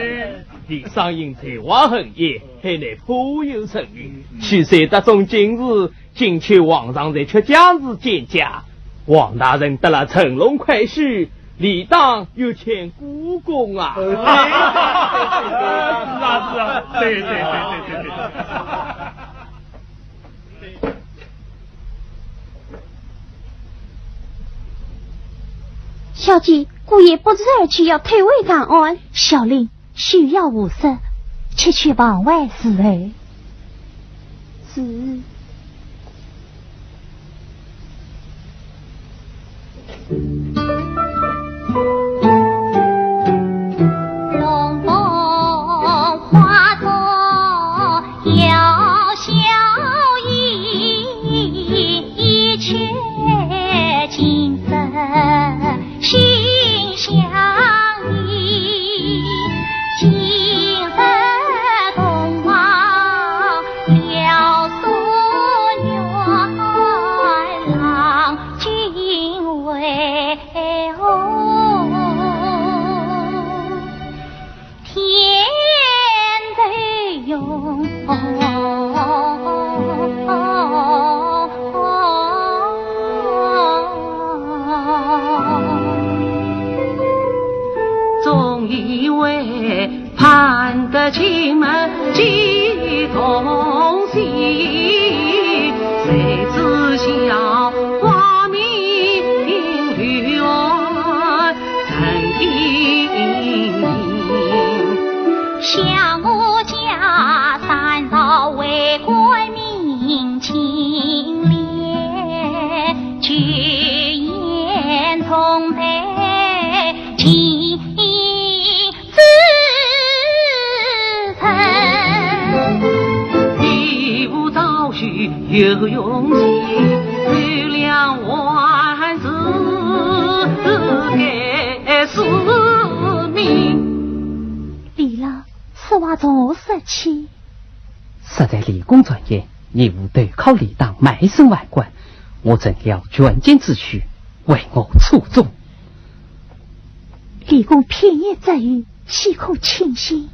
李商隐才华横溢，海内颇有盛名，许仙得中进士， 请求皇上在出京时见驾，王大人得了乘龙快婿，理当有请姑公啊。是啊，是啊，对，对，对。小姐，姑爷不知而去，要退回长安。小令， 休要胡说，且去房外伺候。是。总以为 盼得青梅几同心，谁知晓花明月人影。想我家山朝为官命清廉，举眼重对 情之深。一无朝夕又用心，谁料还是该死命。李郎，此话从何说起？说在李公转眼，你无投靠李党，卖身为官，我成了权奸之婿，为我出众。 李公片言只语，岂可轻信？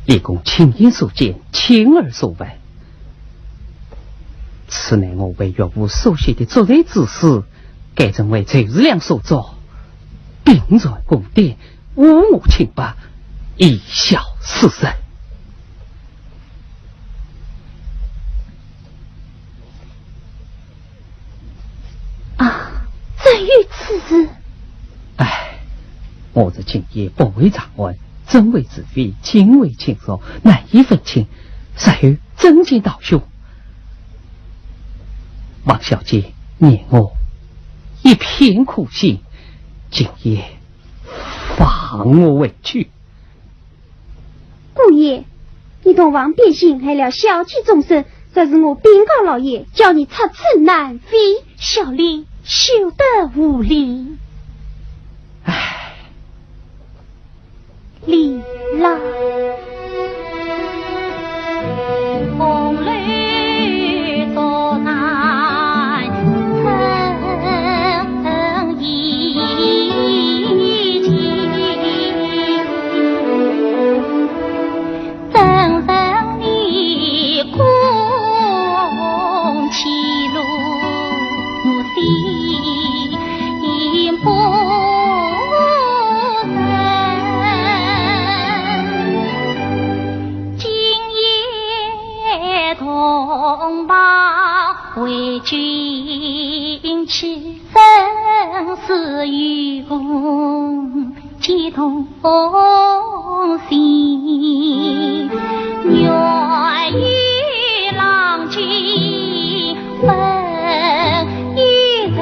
李公亲眼所见，亲耳所闻。此乃我为岳父所写的祝罪之诗，该正为仇士良所作，并传公典，污我清白，贻笑世人。 啊，真有此事？唉，我这今夜不会查案，真伪是非，亲伪亲属，难以分清，实有真奸盗凶。王小姐念我一片苦心，今夜放我回去。 姑爷，你同王必兴害了小姐终身，这是我禀告老爷，叫你出此难非。小林，休得无礼。唉。李郎。 今夜同伴为君去，生死与共，几同心。愿与郎君分一杯，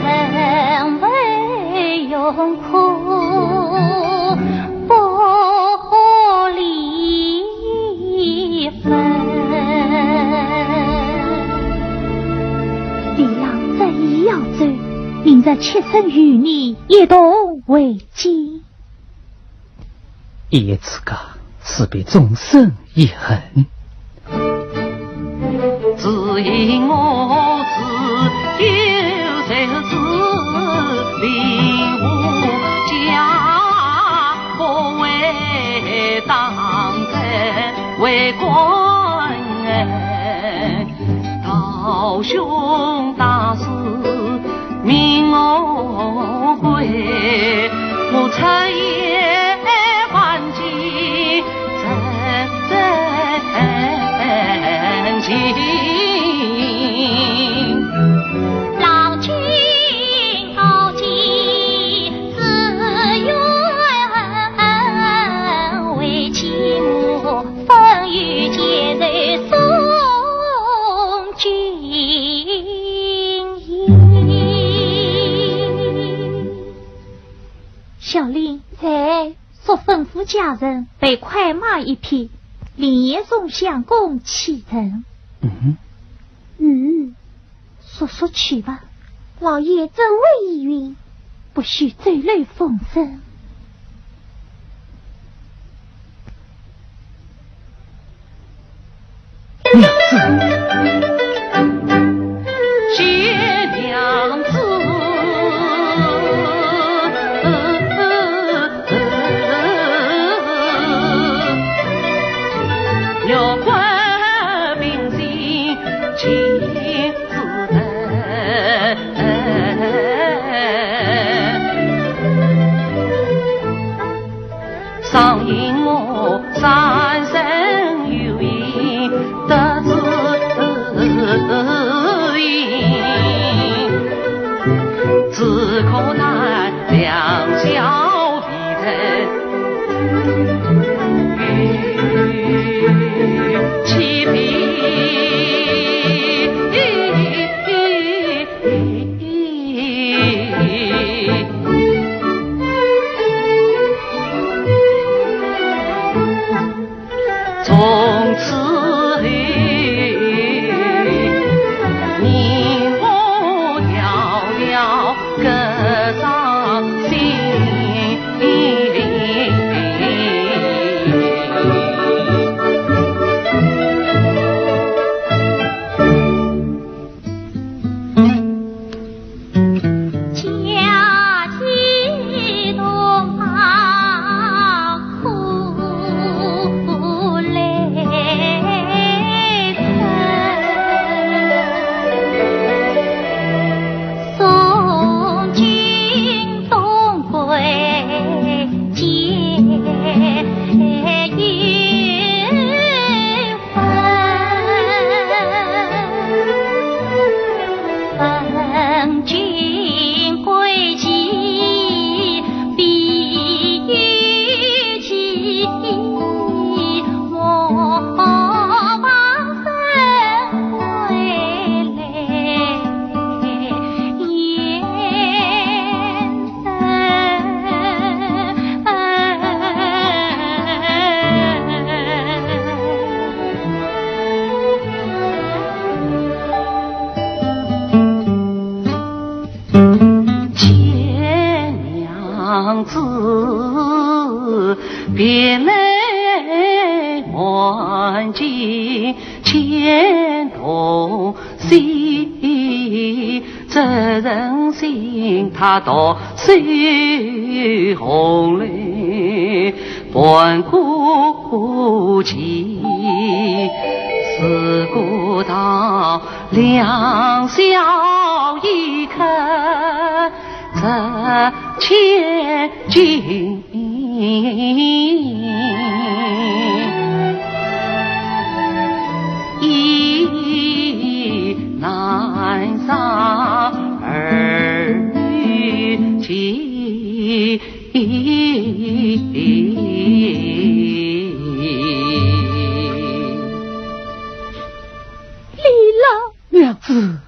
人未用 苦不离分。李郎执意要走，明日妾身与你一同回京。 一夜之隔，势必终身遗恨。只因我自幼受之，令我家不为当真为官，道兄大事 命我归，我出言还敬真情。郎君高见，只愿为妻我 风雨兼程送君意。小林。在。速吩咐家人备快马一匹，另夜送相公启程。嗯。嗯。 速速去吧，老爷正会疑云，不许走漏风声。娘子。谢娘子。娘子，别来还见前度喜，只恨心他独守红楼半孤寂。自古道良宵已客， 这千金已难上儿女情。李郎。娘子。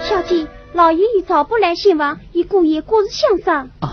小姐，老爷有朝不来新房，与姑爷各自相商。啊。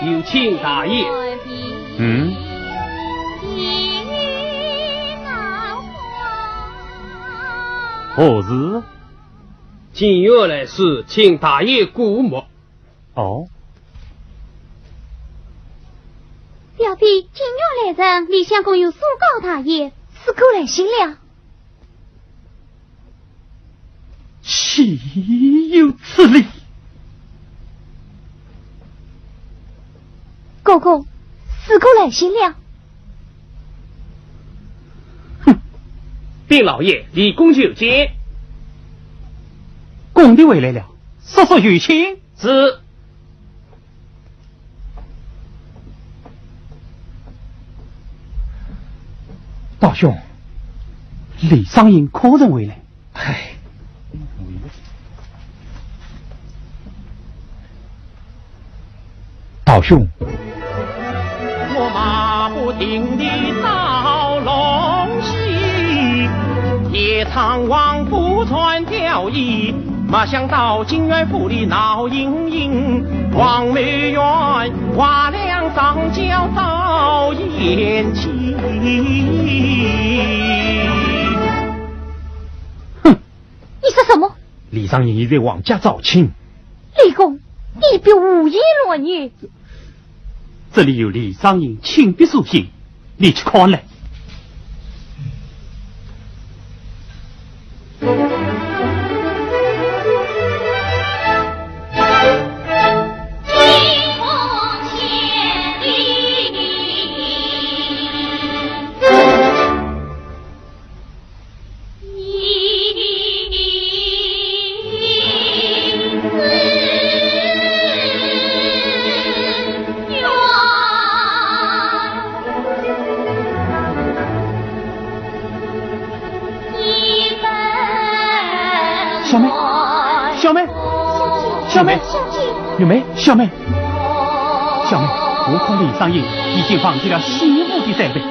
有请大爷。嗯？何事？进园来迟，请大爷过目。 哦。表弟，进园来迟，里厢共有苏告大爷，四哥来信了。岂有此理！哥哥，四哥来信了。哼，禀老爷，李公求见。公子回来了，速速有请。是。 道兄，李商隐可曾回来？唉。道兄。没想到金元府里闹盈盈，王梅园花两张叫早宴起。哼，你说什么？李商隐已在王家招亲。李公，你别胡言乱语。这里有李商隐亲笔书信，你去看来。 小梅，小梅，小梅，小梅，小梅，小梅，我看李商隐已经忘记了西湖的山背。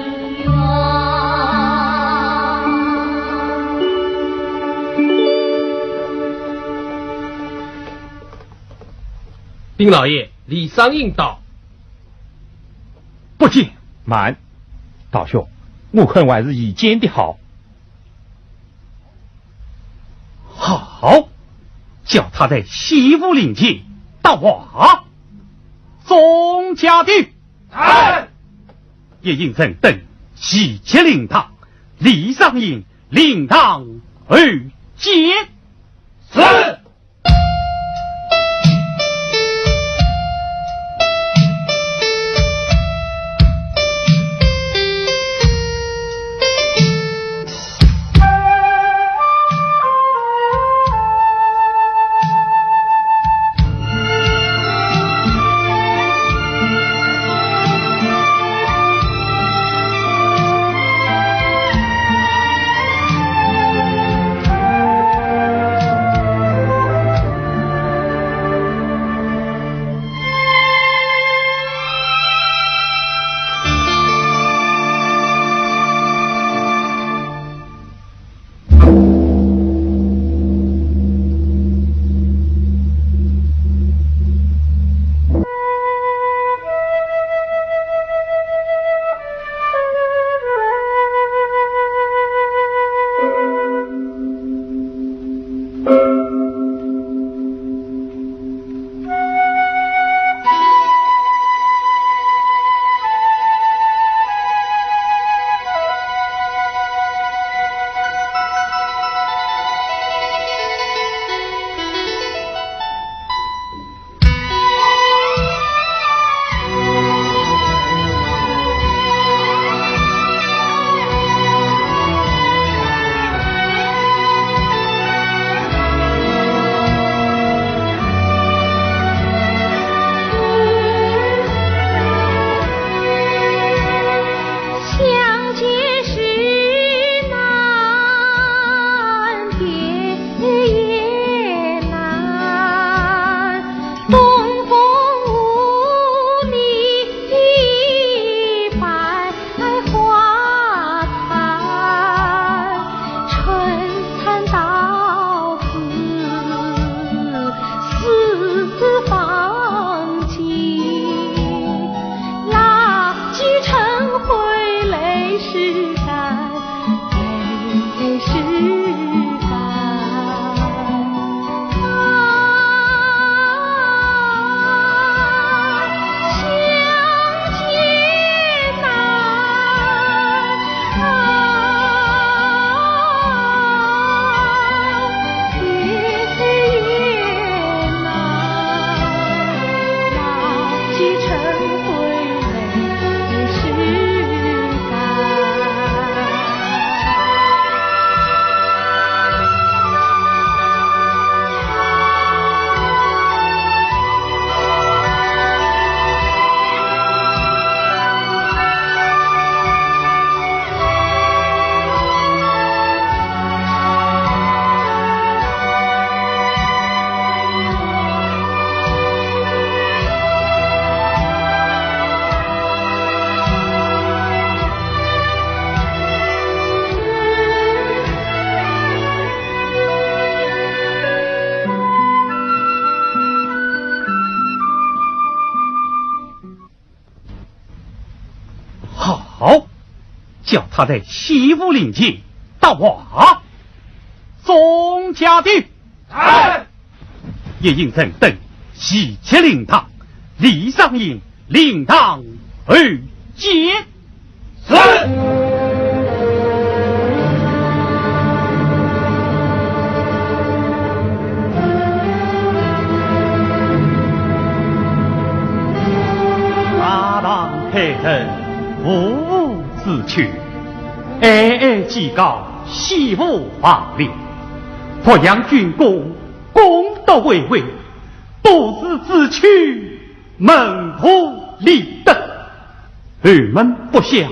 禀老爷，李商隐到。不见。慢，道兄，我看还是已见的好。 好，叫他在西湖灵前搭话。众家丁，在。一应人等齐集灵堂，李商隐灵堂而见。是。叫他在西湖灵前答话。众家丁，在。夜莺人等齐齐领堂，李商隐领堂而见。是。大唐开元，五胡之秋，哀哀其高，西湖王陵，洛阳军功，功德恢恢，都市之区，门户立德，侯门不小，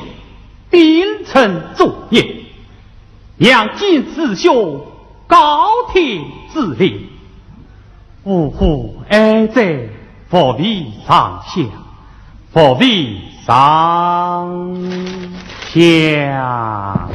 边城作业，杨坚之兄，高天之灵，五湖哀哉，伏为上下，伏为上下。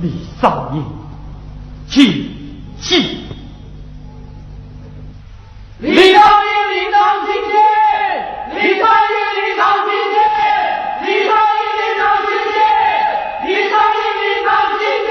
李商隐，请起。李商隐，领堂觐见！李商隐，领堂觐见！李商隐，领堂觐见！李商隐，领堂觐见！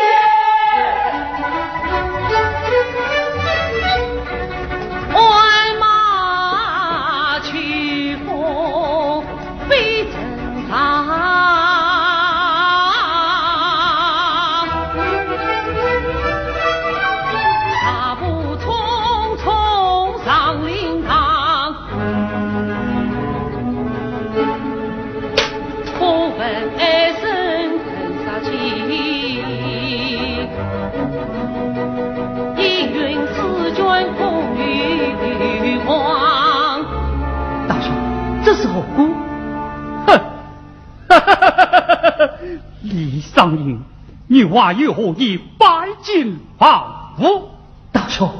当今女娲又何以拜金王父？道兄，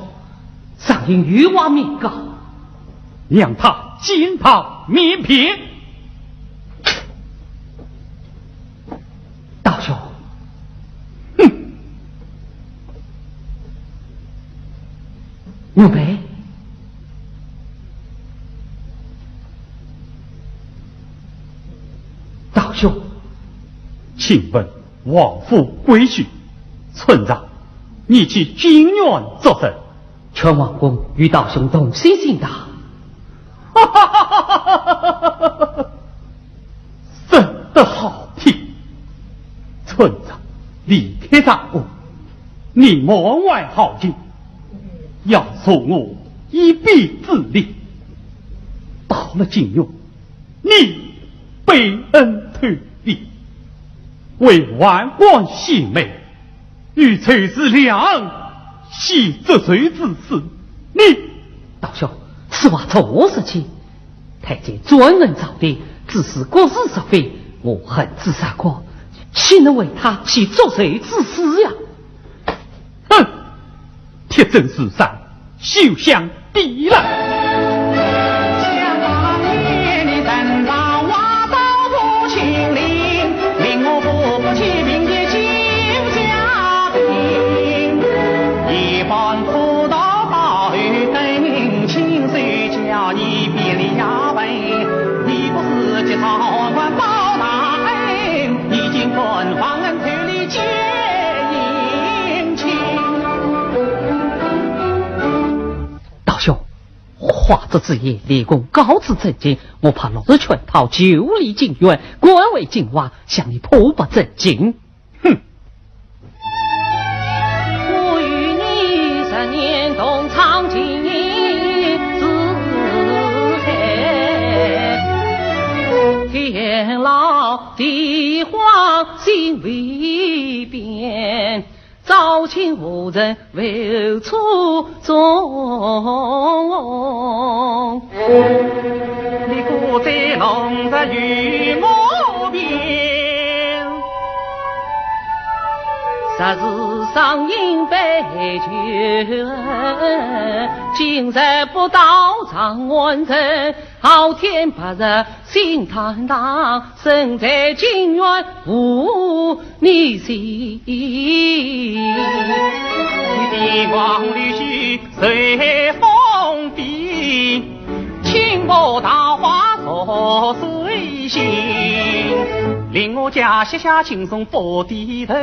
上有女娲命告，让她金堂面变。道兄，哼！玉梅，道兄，请问 王府规矩，春日你去金苑作甚？劝王公与道兄同心行道。说得好听，春日离开大屋，你门外好景，要助我一臂之力。到了金苑， 你背恩偷礼，为王公洗面，与仇是两，岂作贼之事？你……道兄，此话从何说起？太监专横朝廷，指使各事是非，我恨之入骨，岂能为他起作贼之事呀？ 哼！铁证如山，休想抵赖！ 道兄，话出此言，连宫告辞正经，我怕落入圈套，就离金苑，敢为金王，向你破布真情。哼！ 我与你十年同窗情义之深，天老地荒心未变，朝见无人为初衷。你不在龙城与我别， 昨日赏饮杯酒，今日不到长安城。好天白日心坦荡，身在金苑无你心。帝王绿须随风飞， 青波桃花逐水行。令我家膝下青松不低头，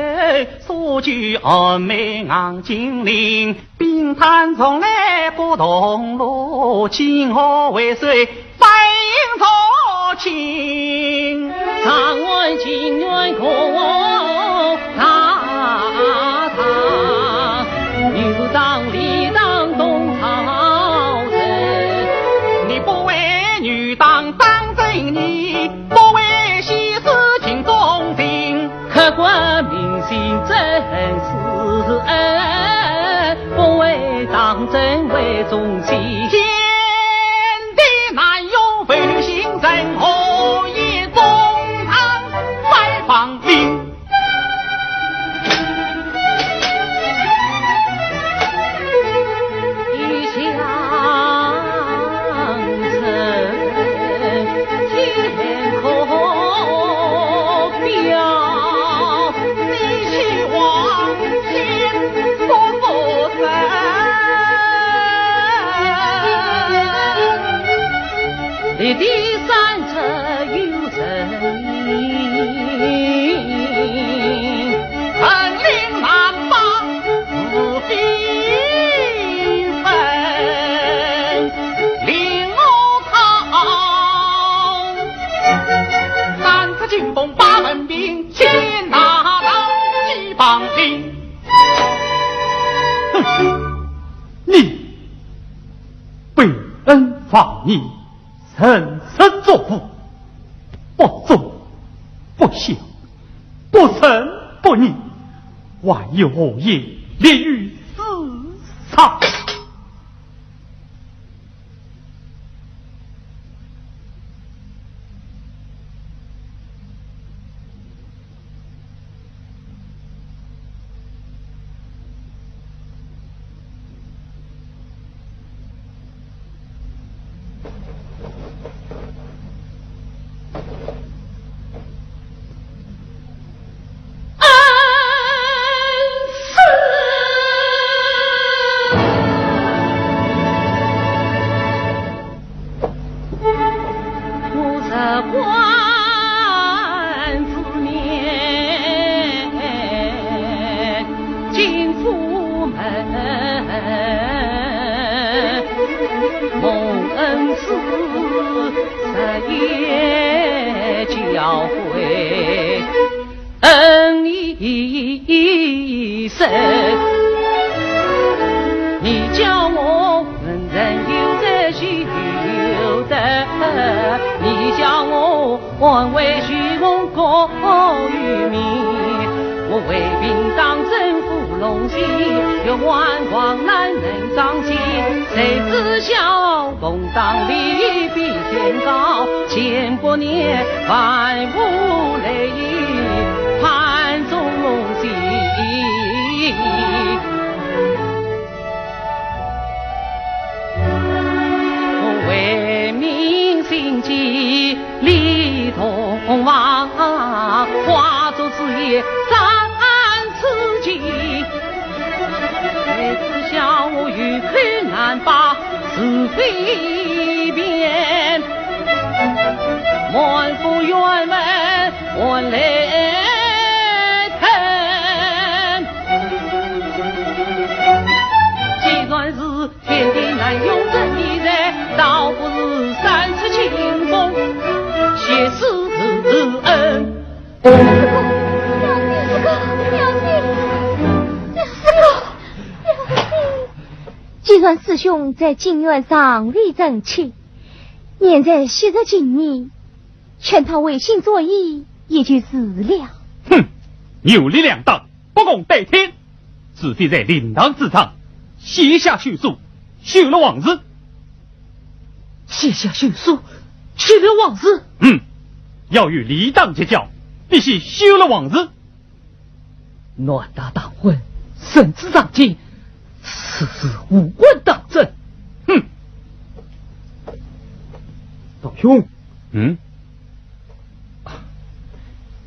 苏州峨眉硬金陵。冰炭重来不动炉，金河为水翻作清。长安金苑空大堂，牛当礼当东朝臣。 你不为女当当真，你不为西施情中情。客官明心真是恩，不为当真为忠心。天地难容为女心人，何以中堂拜访你？ 哼，你背恩忘义， 徇私作父，不忠不孝，不仁不义，还有何颜立于世上？日夜教诲恩义深。你教我文人有才须有德，你教我安危须蒙古与民。我为兵当征 龙旗，越万光难能掌旗。谁知晓同当利益比天高，千百年万物雷雨，盘中龙旗。我为民心急， 立东望，化作枝叶展此际。谁知晓我有口难拔，是非变，满腹怨恨还来吞。既然是 天地难容真理在，倒不如三尺青锋，谢世恩。师哥，师哥，师哥，师哥，师哥。既然师兄在金院尚未成亲，念在昔日情谊，劝他回心转意也就是了。哼，有力两当， 不共戴天，除非在灵堂之上写下休书，休了皇嗣。写下休书，休了皇嗣？嗯，要与李党绝交，必须休了皇嗣。男大当婚，圣旨上京，此事无关当政。哼！老兄，嗯？啊，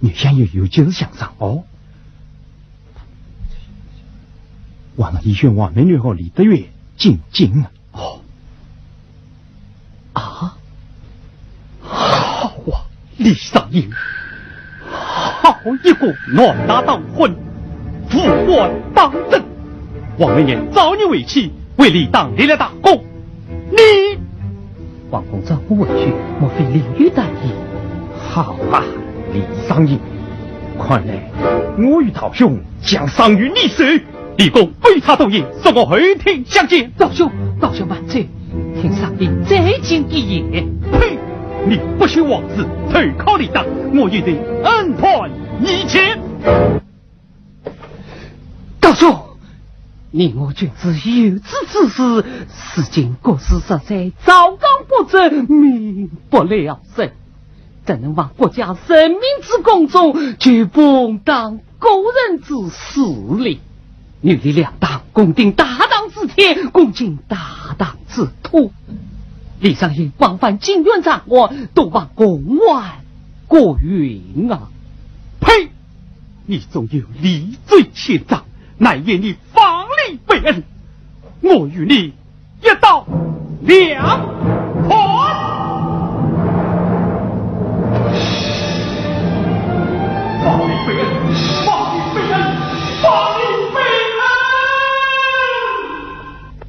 你想有有就是想上哦。 我们已选王美女和李德元进京了。哦。啊？好啊，李商隐，好一个男大当婚，无官当政。王美女招你为妻，为李党立了大功。你 王公召我回去，莫非另有大意？好啊，李商隐，看来我与道兄将丧于你手。李公杯茶同饮，恕我后厅相见。道兄，道兄慢走，听商隐再进一言。呸！你不许妄自投靠李党，我与你恩断义绝。 道兄，你我君子有志之士，如今国事实在朝纲不正，民不聊生，怎能望国家人民之光荣，就捧当个人之势哩？女李两党，共顶大唐之天，共尽大唐之土。李商隐往返金院长官，都望共挽归云啊！呸！ 你纵有理罪千丈，难掩你方礼背恩。我与你一刀两断。方礼背恩，方礼背恩，方礼背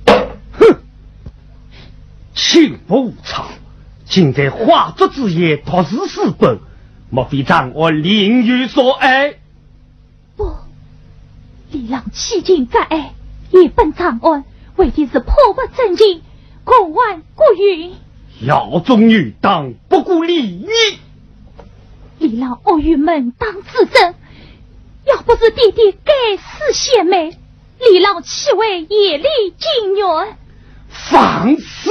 恩！哼！ 请勿胡吵，今在花烛之夜独自私奔，莫非长安另有所爱？不，李郎欺君夺爱，夜奔长安，为的是破坏政情，共挽归云。药中有毒，不顾礼义。李郎恶语门当户对，要不是爹爹该死献媚， 李郎岂会夜离京远？放肆！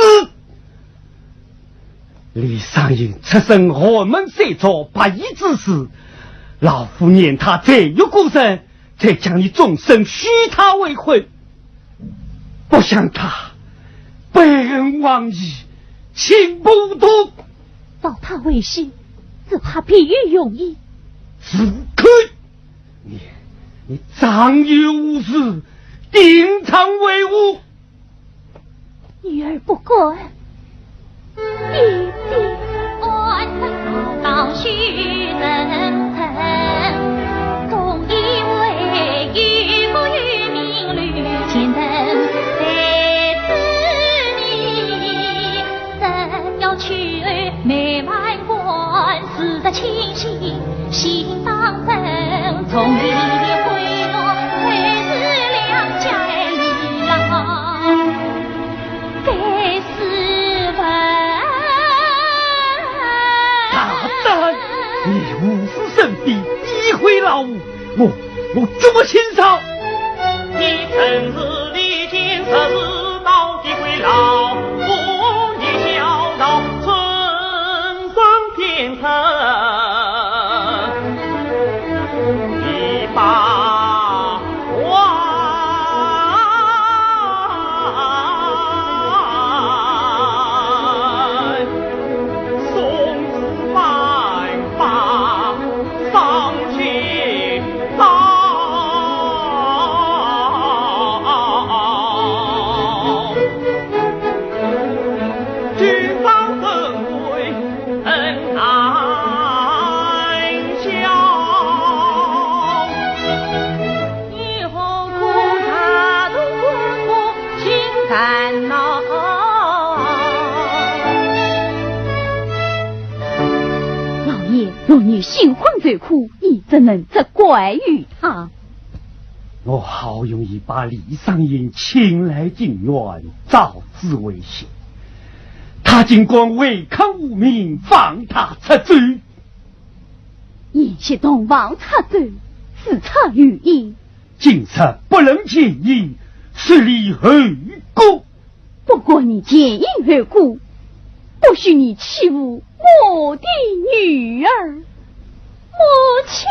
李商隐出身寒门三族，白衣之士，老夫念他罪孽过深，才将你终身许他为婚。不想他背恩忘义，清白无辜。召他回去，只怕别有用意。住口！ 你，你张口误字，定当为我。女儿不敢。爹爹。我这么清爽。你真是离经十字到底归老，不念小老，春生变成一把。 老爷，若女新婚受苦，你怎能责怪于她？我好容易把李商隐请来进园，找仔回信，他竟敢违抗污名，放他出走。 贤婿同房出走，事出有因。今日不论前因，是你后果。不管你前因后果，不许你欺负我的女儿，母亲。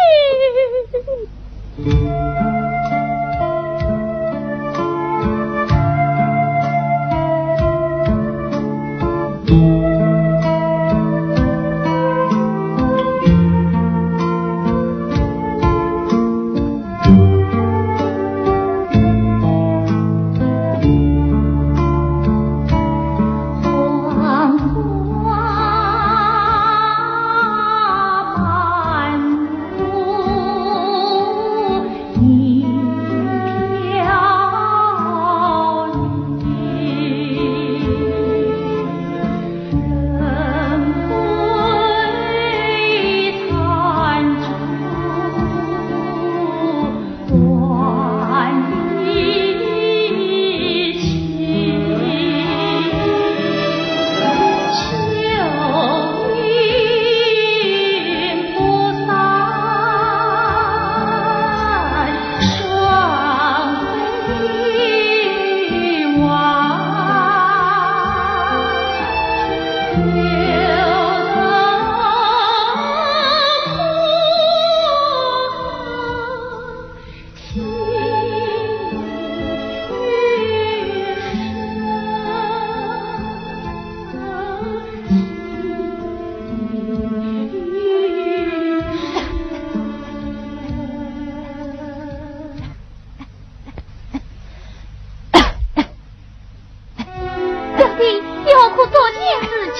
小姐，你何苦作孽如此？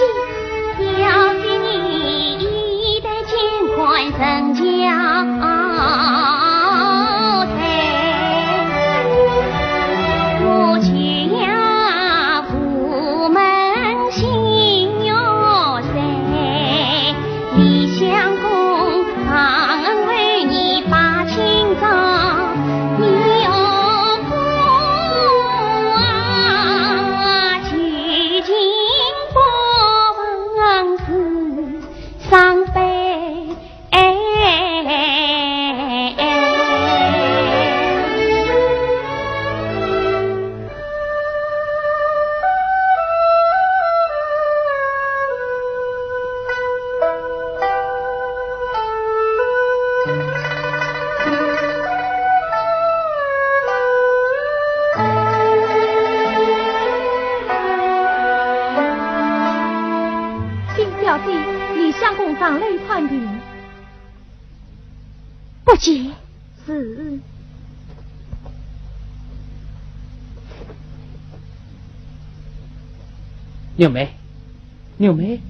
小姐，你一代乾坤人家谁？我家无门亲有谁？ 李相公，常恩为你把情长，你有功啊，几经不忘是伤悲。 禀小姐，李相公上楼看病。 不见。是。玉梅，玉梅。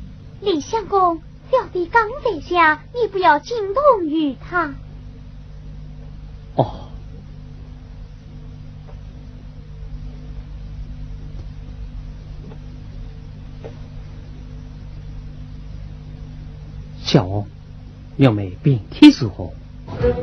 李相公，小姐刚在下，你不要惊动于她。哦。小红， 玉梅病体如何？哼！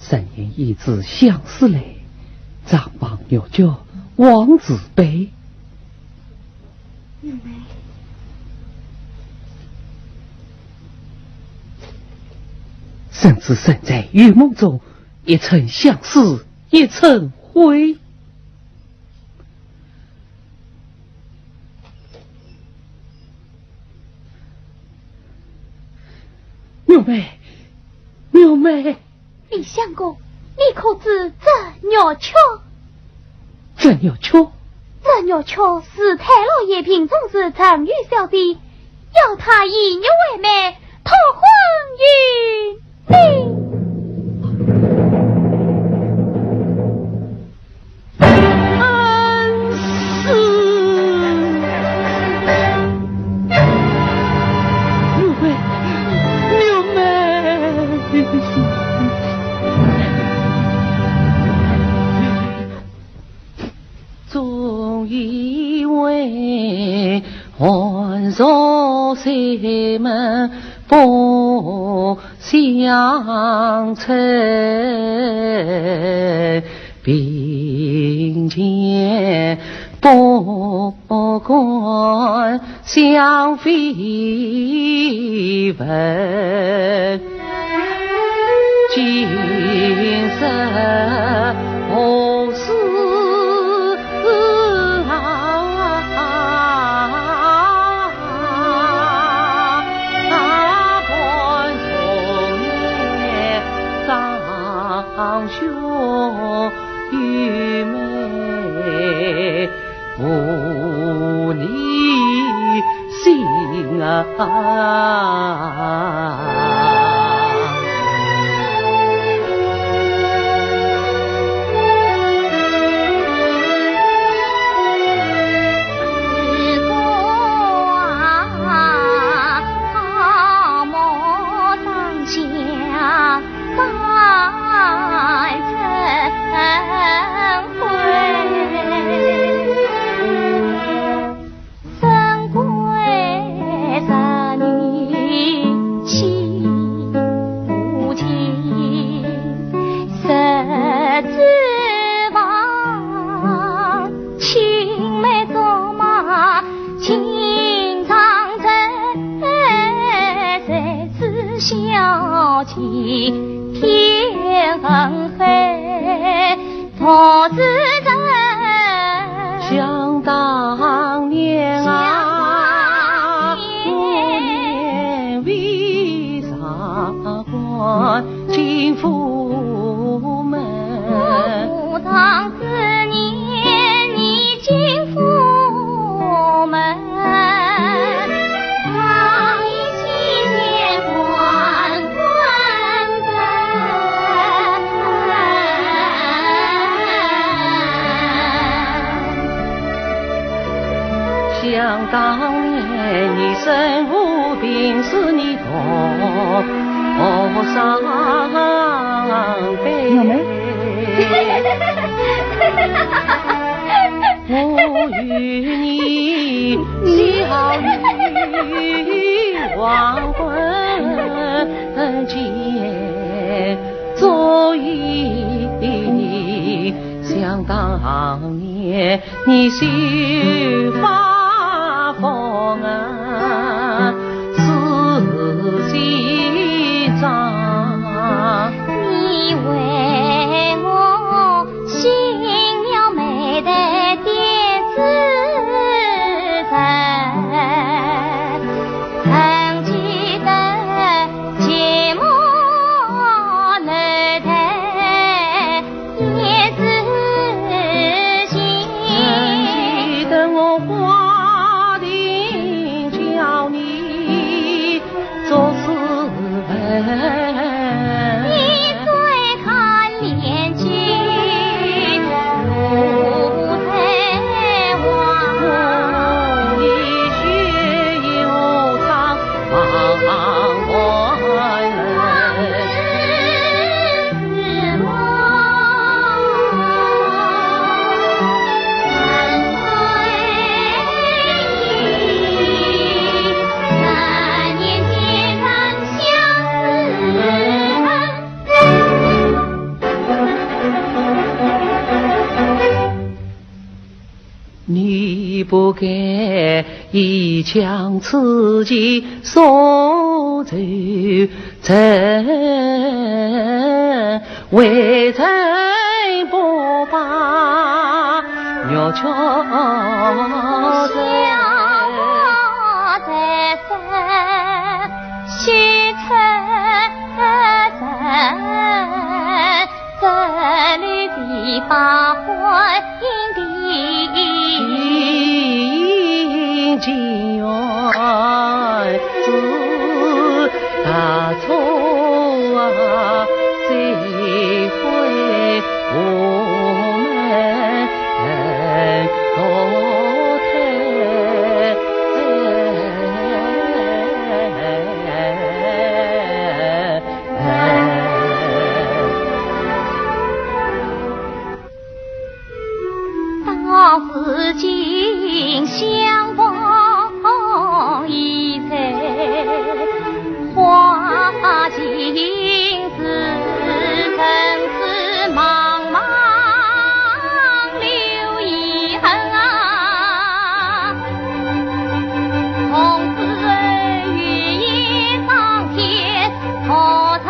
人言胭脂相思泪，妆房玉脚枉自悲。玉梅。甚至身在玉梦中，一寸相思一寸灰。 玉梅，玉梅。李相公，你可知这玉磗？这玉磗？这玉磗是太老爷病重时赠与小姐，要她以玉为媒，托婚与你。 恩师。玉梅，玉梅。终以为寒暑山门不 相称，并肩不敢相非分。今生何事啊？ 想当年啊，想当年。我年未曾 官进府门。我当时年你进府门，望你青年官官人。 想当年你身无凭，是你同上辈。我与你小女黄昏间，昨夜想当年 你心花放啊，似水涨。你为我熄了眉头点紫灯，曾记得寂寞楼台 也是心。记得我花亭叫你做诗文。你再看连句。 相思不该一将此计所求，怎为臣不把玉珏在身，须称臣。 这里的八欢迎的情缘是大错啊，谁会我们投胎？ 当时今相逢已在花前，是生死茫茫留遗恨啊。从此有言上天，何曾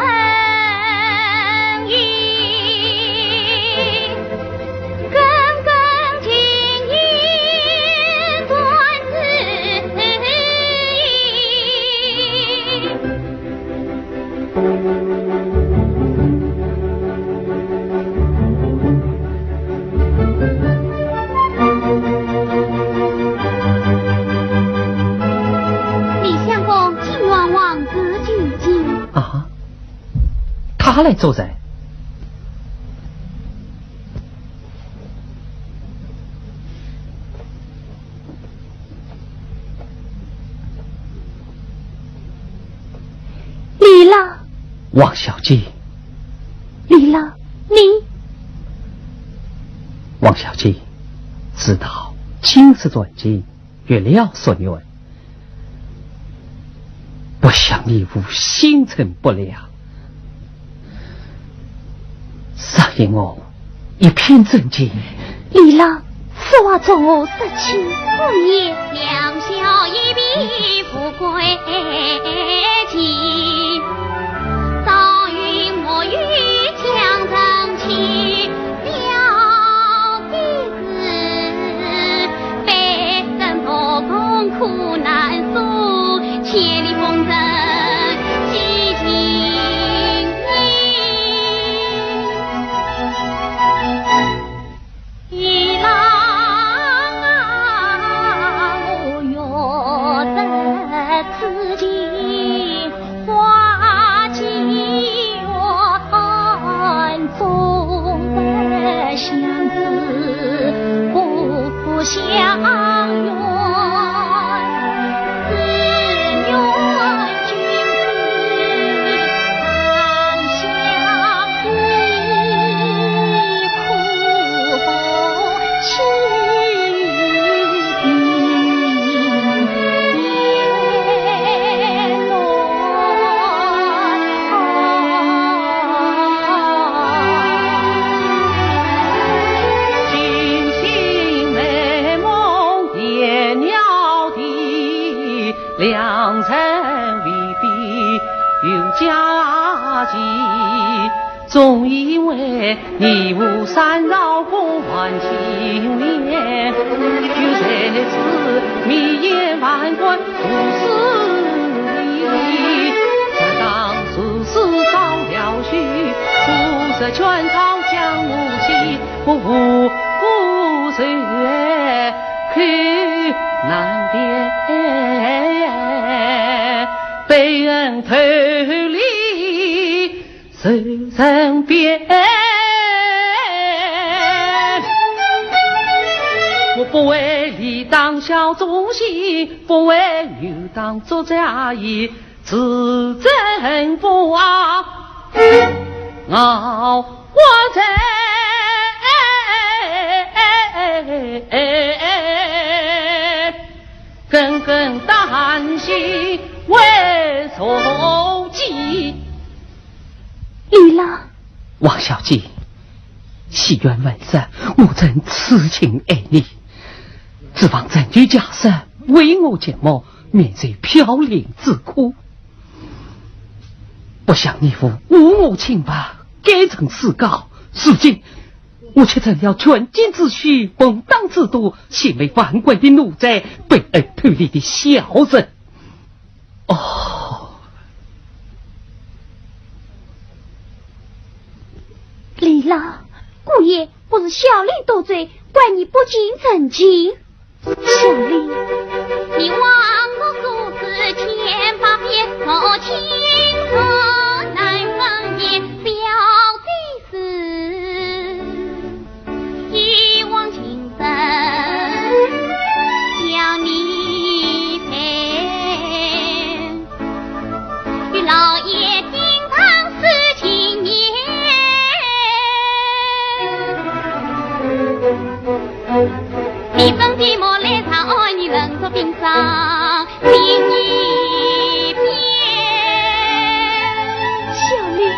李相公，请望王子进京。啊，他来做甚？ 李郎。王小姐。李郎，你。王小姐，事到今日之际， 月了说远，不想你我心存不良，答应我一片真情。李郎，此话从何说起？姑爷。两小一别富贵情，朝云暮雨江城去，表弟 李郎。王小姐， 戏院门首，我曾痴情爱你，指望陈年家室为我寂寞，免受飘零之苦。不想你父误我清白，改成私家，如今我却成了权倾之虚、朋党之徒、血泪万贯的奴才，被恩偷利的小人。哦！李郎，姑爷，不是小林多嘴，怪你不近人情。 小林。你望我做事千百遍，我情何难分辨，小的是一往情深，想你在。 与老爷经常说情言。你分寂寞来上爱你冷若冰霜，心一变。小林。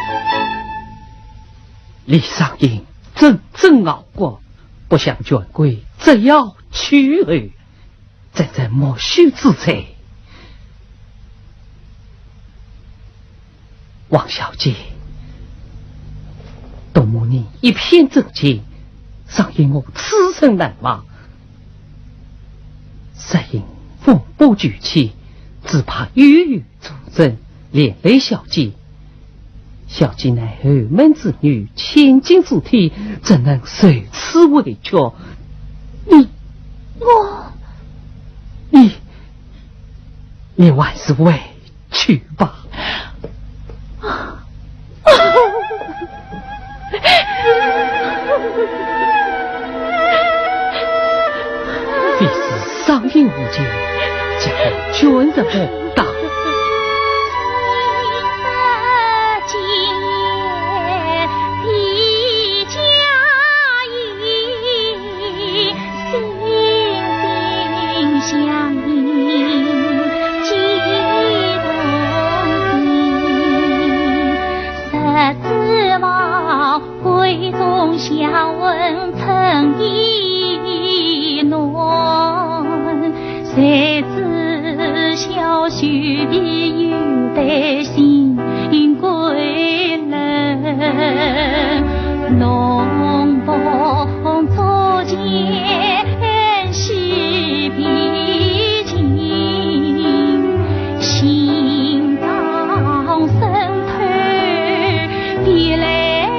李商隐真正熬过，不想权贵只要屈后， 真正默许之罪。王小姐，多蒙你一片真情，商隐我此生难忘。只因风波俱起，只怕有有助阵，连累小姐。 小姐乃后门之女，千金之体，怎能受此委屈？你，我，你，你还是回去吧。 非是商隐无情，将军人不当。闺中笑问春意暖，谁知小婿比玉带新贵人，弄痛足前喜比情，心当生 别来恨，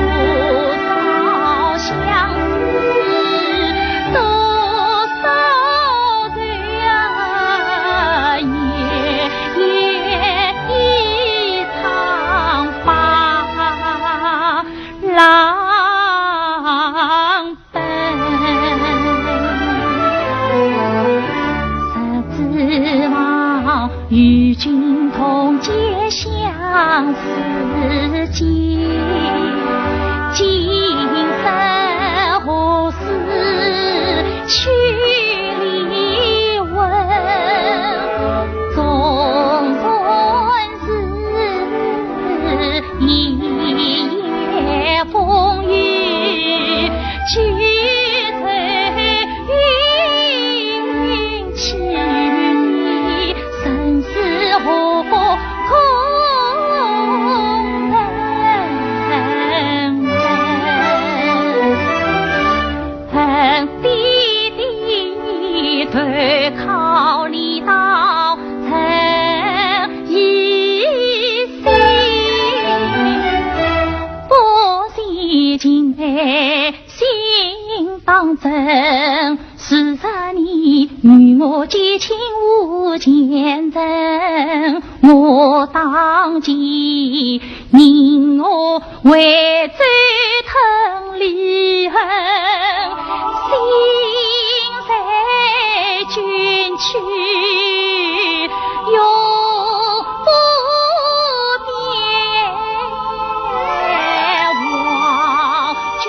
多少相思，多少愁啊，夜夜一场发冷。 只指望与君同结相思结，今生何时去离问？纵然 是一夜风雨，几醉云起，生死何苦空等？恨爹爹投靠李道 曾一心，不惜情爱心当真。是啊，你与我结亲无前程，我当即 因何为追恨离恨，心在君去永不变。望君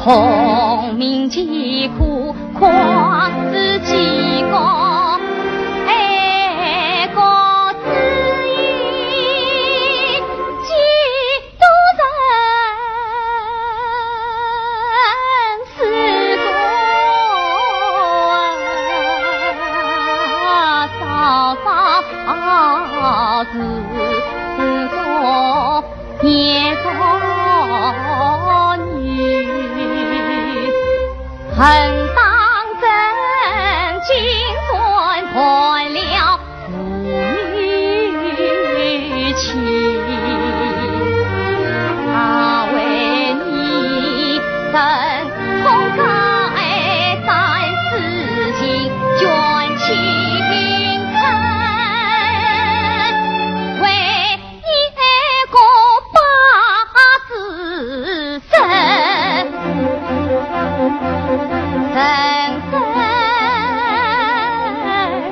同名疾苦，况似其国，哀国之音，几度人死过，少少是过。 年少女，恨当真金山断了父女情。他为你忍痛割爱三世情，卷起平城，为 你爱过八十生，人生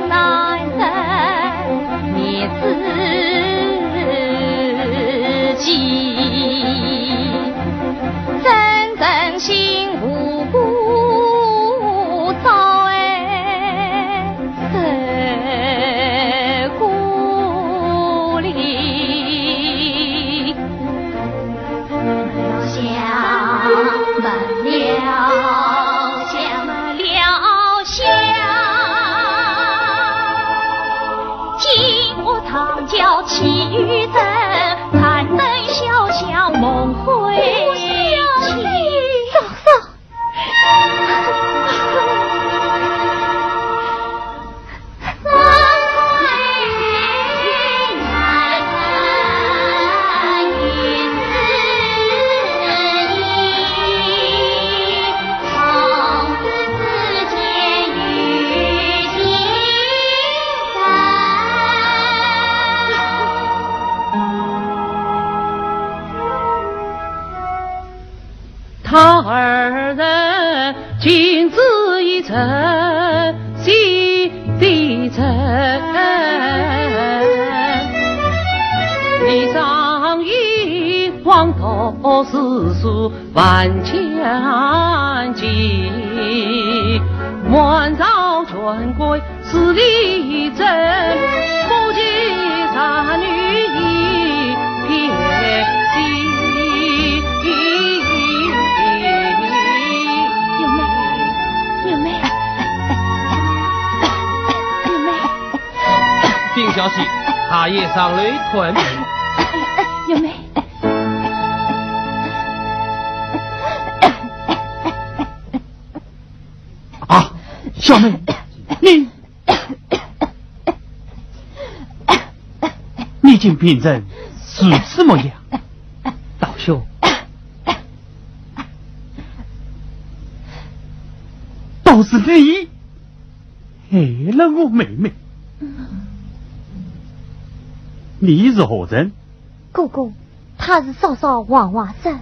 难忍，你自己。 真诚心无辜，早爱受孤立。想，问了想，问了想，金屋藏娇气与人， 弹灯箫响梦回期。嫂嫂。他二人君子一人，心地真。你上一往道士书 万千计，满朝权贵势力争，不及杀女一片心。月梅，月梅，月梅。丁小姐，她也上来看病。月梅。 啊，小妹，你，你竟病成如此模样，道兄，都是你害了我妹妹。你是何人？ 哥哥，她是嫂嫂王华生。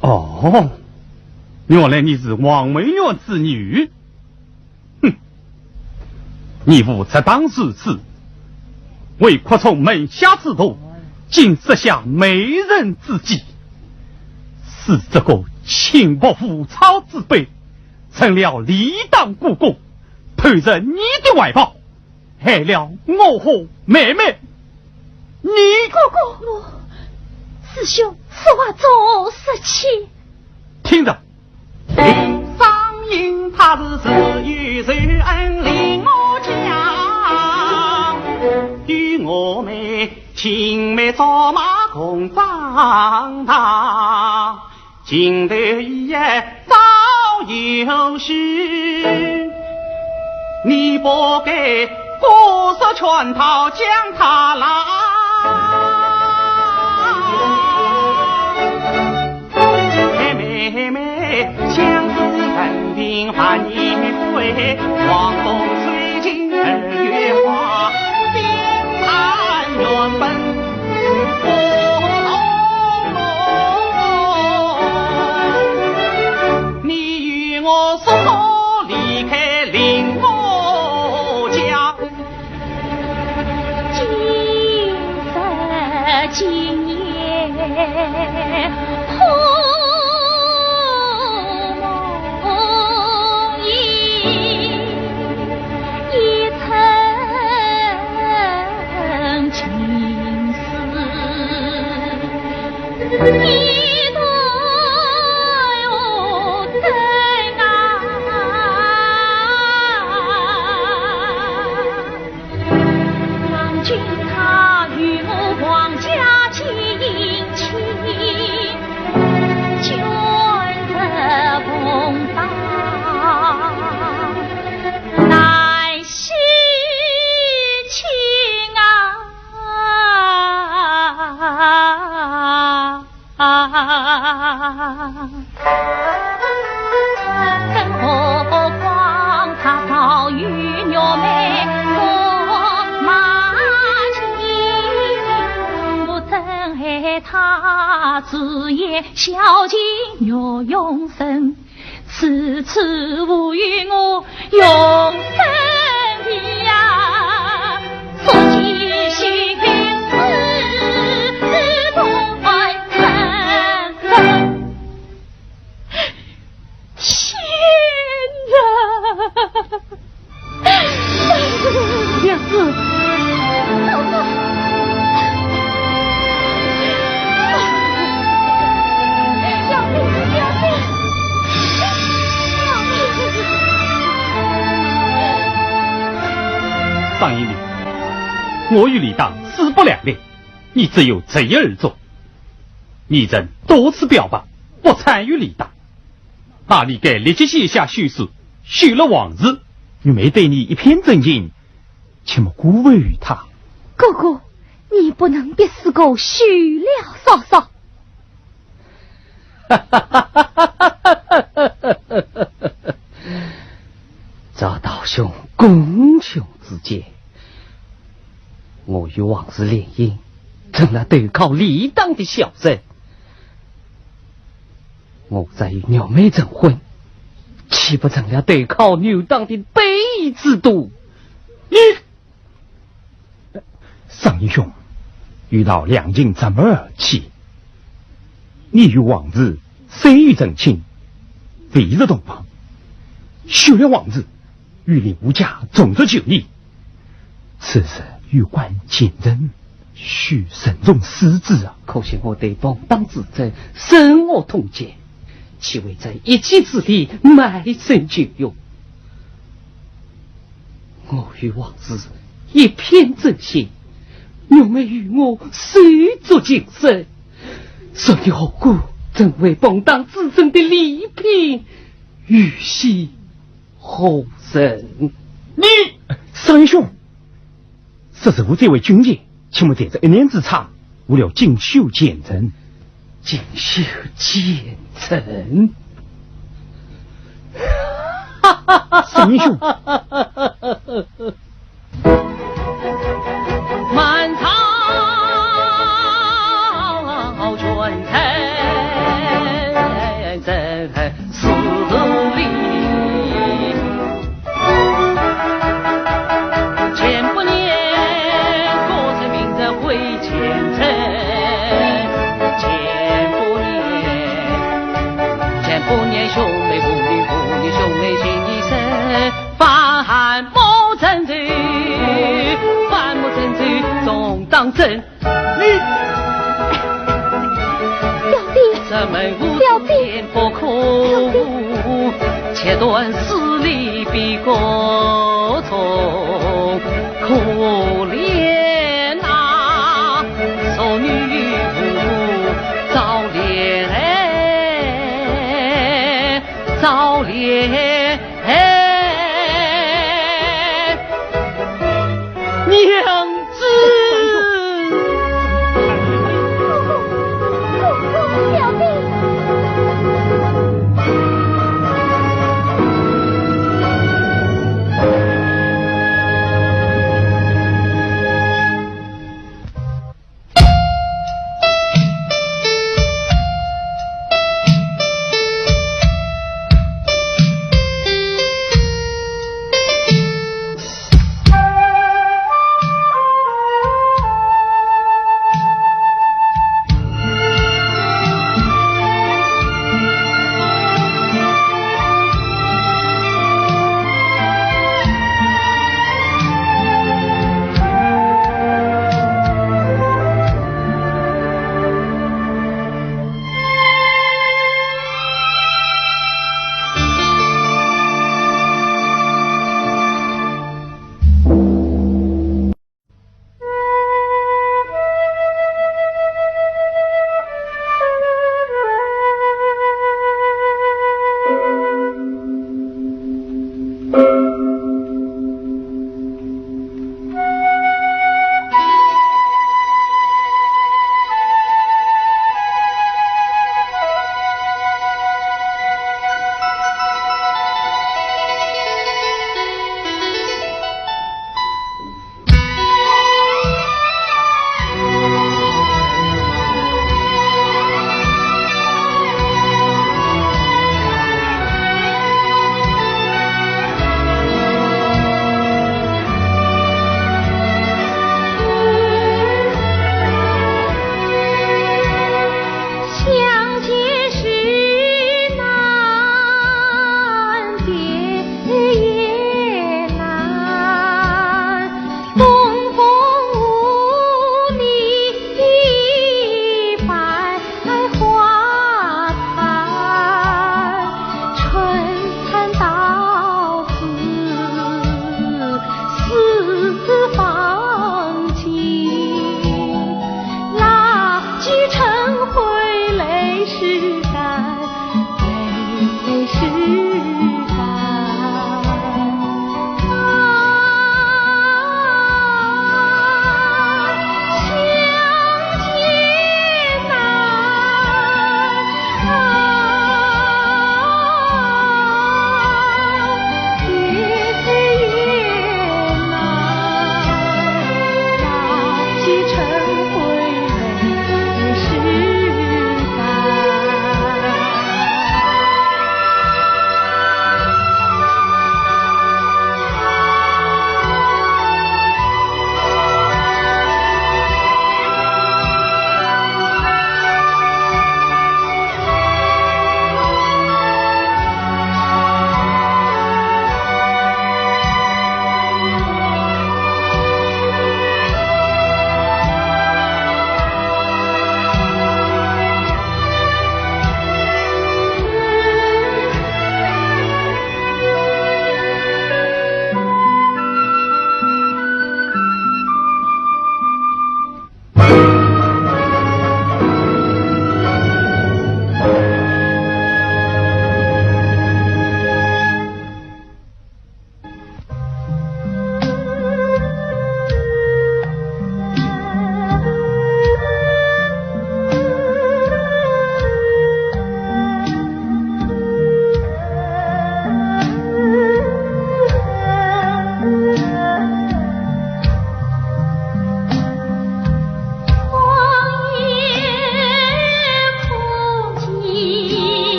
哦，原来你是王美元之女。哼，你父执党如此，为扩充门下之徒，竟设下美人之计，使这个轻薄无操之辈，成了李党股肱，偷人你的怀抱， 害了我和妹妹。你哥哥，我，师兄，此话怎说起？听着。张英他是自幼受恩领我教，与我妹青梅竹马共长大。 情投意合早有序，你不该故事圈套将她拉。妹妹相思恨定万年灰，黄昏水尽二月花，心寒原本 不同路。你与我说好离开林木家，今日今夜天哪！娘子。张英林，我与李达势不两立，你只有择一而终。你曾多次表白，不参与李达。 那你该立即写下休书，休了王氏。玉梅对你一片真心，切莫辜负于她。哥哥，你不能逼死个休了嫂嫂。赵道兄，公兄之见，我与王氏联姻，成了投靠李党的小人。 我再与玉梅成婚，岂不成了投靠女党的卑鄙之徒？你，商英雄，遇到两情怎么而起？你与王氏虽有成亲，未入洞房，休了王氏，与你无家，重作旧业。 此事有关前程，需慎重施之啊。可惜我对朋党之争深恶痛绝，岂为这一己之力卖身求荣？我与王氏一片真心，玉梅与我手足情深，所以何苦成为朋党之争的利品，与惜何成？你，商英雄， 说实话，这位君姐，切莫在这一念之差，误了锦绣前程。锦绣前程？商英雄。你，小姐，小姐，小姐。娘子。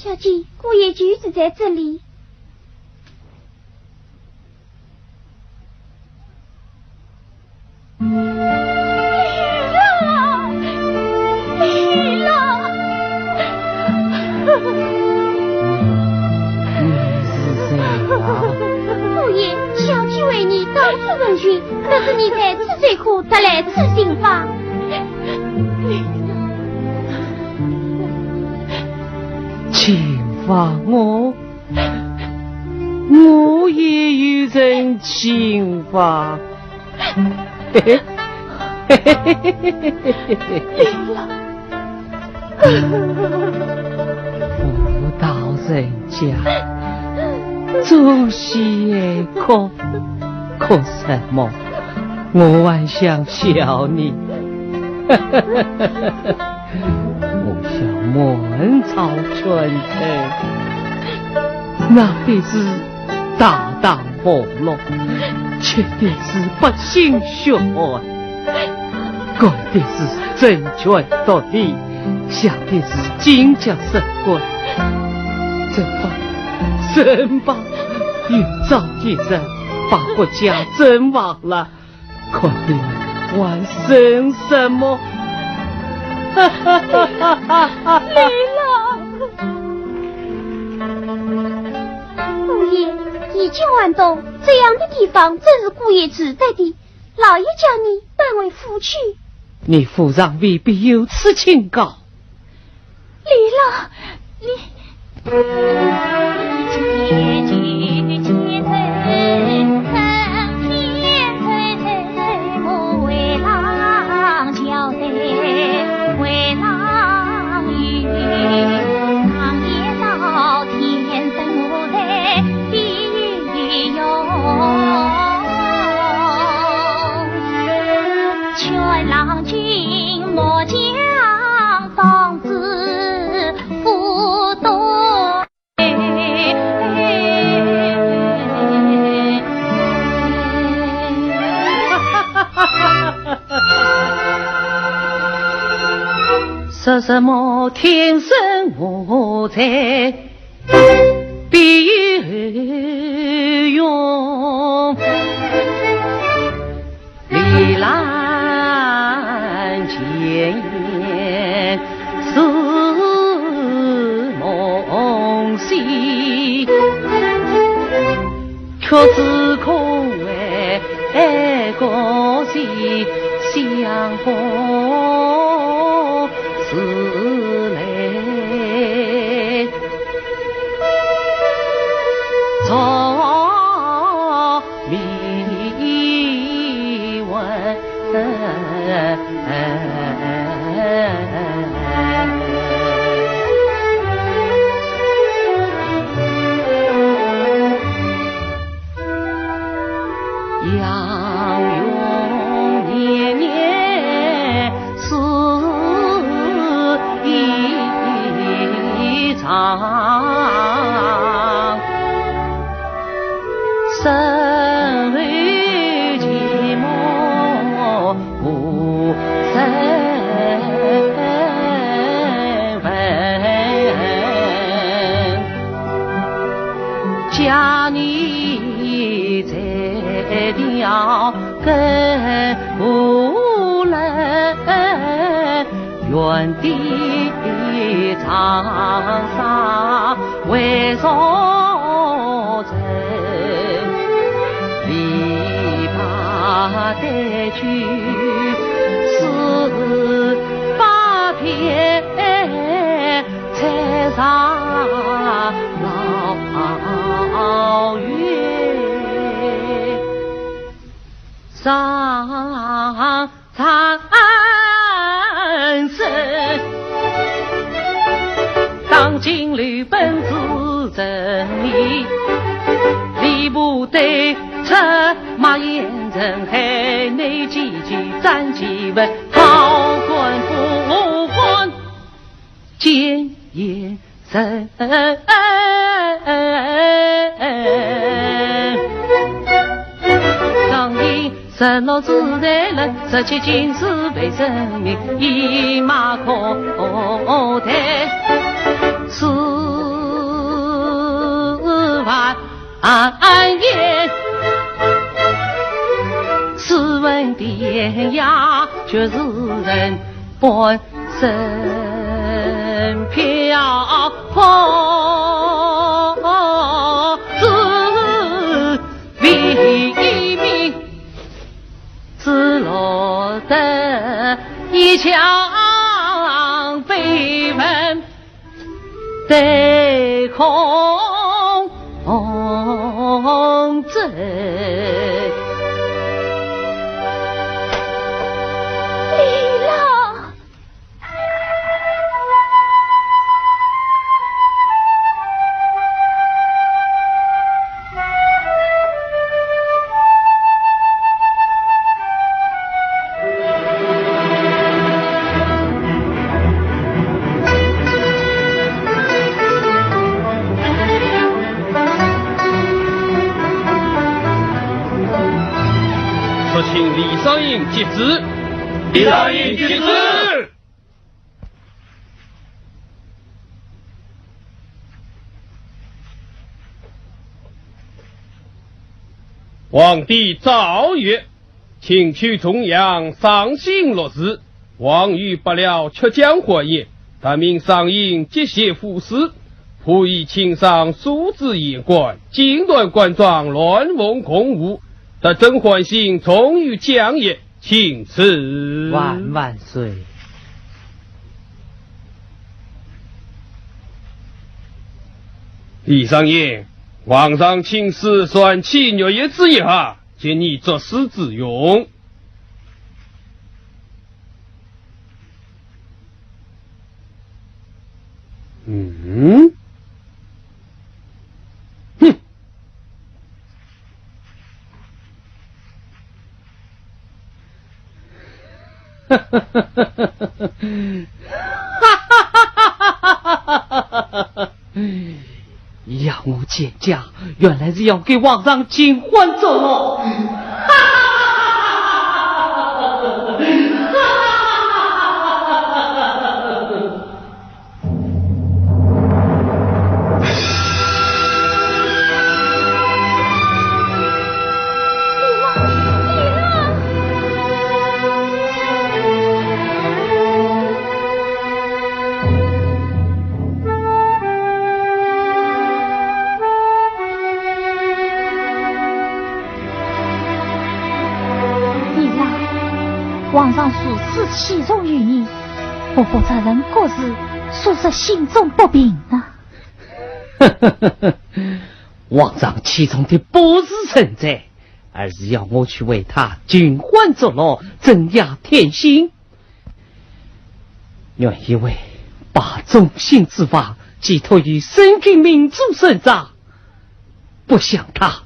小姐，姑爷就住在这里。 你是谁啊？姑爷，小姐为你到处问讯，得知你在此水库得来此新房。新房哦，我也有人新房。 嘿嘿嘿嘿嘿嘿嘿嘿。李老，武大人家，做戏也哭，哭什么？我还想笑你。我想满朝全城，那必是大大 活络，吃的是百姓血汗，干的是争权夺利，想的是进阶升官。怎么，怎么，有朝一日把国家争亡了，看你们还剩什么？哈哈哈哈哈哈！李老，姑爷，已经晚冬， 这样的地方正是姑爷住宅的，老爷叫你搬回府去。你府上未必有此清高。李老，你。说什么天生我材必有用，李兰前言似梦醒，却只空为 哎，可惜相逢是泪，着迷魂。 杨勇年年事已长，身后寂寞 无人问。假你才调更无人，原地沧桑为谁 谁？篱笆对酒诗八篇，采茶老月上。 长生。当今刘本是真理，吏部对策，马眼人海内几句斩几文，好官不官，奸言 人。当今十六字才能，十七进士被任命，一马可待。是暗言。试问天涯绝世人，半生漂泊之为民，只落得一腔悲愤。 对孔子。李郎。 速请李商隐接旨。李商隐接旨。 皇帝诏曰：请求重阳赏心乐事，王与伯僚曲江欢宴，特命商隐节节赴诗，仆以清赏苏子言官，锦缎官装，鸾凤共舞，得朕欢心，重于将也。 请赐。万万岁。李商隐，皇上亲赐传奇玉液之一啊，借你作诗之用。嗯？哼！ 要我见驾，原来是要给皇上寻欢作乐。李郎，皇上如此器重于你， 不过这人各自，属实心中不平啊。皇上器重的不是臣才，而是要我去为他寻欢作乐，镇压天心。原以为把忠心之法寄托于圣君明主身上，不想他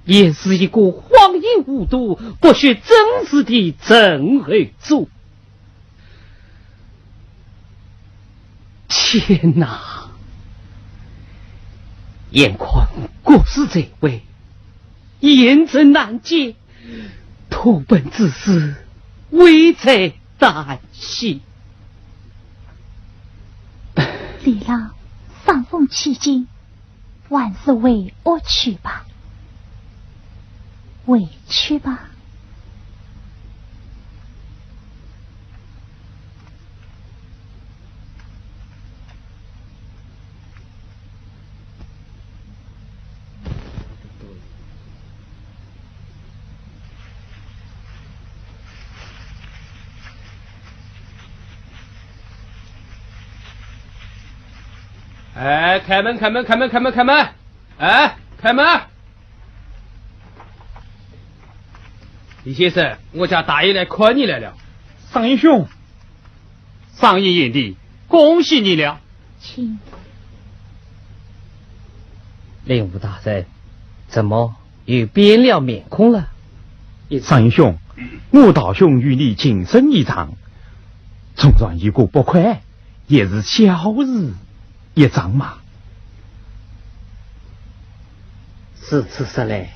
也是一个荒淫无度、不学政事的陈后主。 天哪！眼看国事在危，贤臣难见，托本之事，危在旦夕。李郎，伤风气紧， 还是回屋去吧，回去吧。哎，开门，开门，开门，开门，开门！哎，开门！李先生，我家大爷来看你来了。商隐兄，商隐贤弟，恭喜你了。请。令狐大人，怎么又变了面孔了？商隐兄，我道兄与你情深意长，纵然有过不快， 也是小事一桩嘛。如此说来，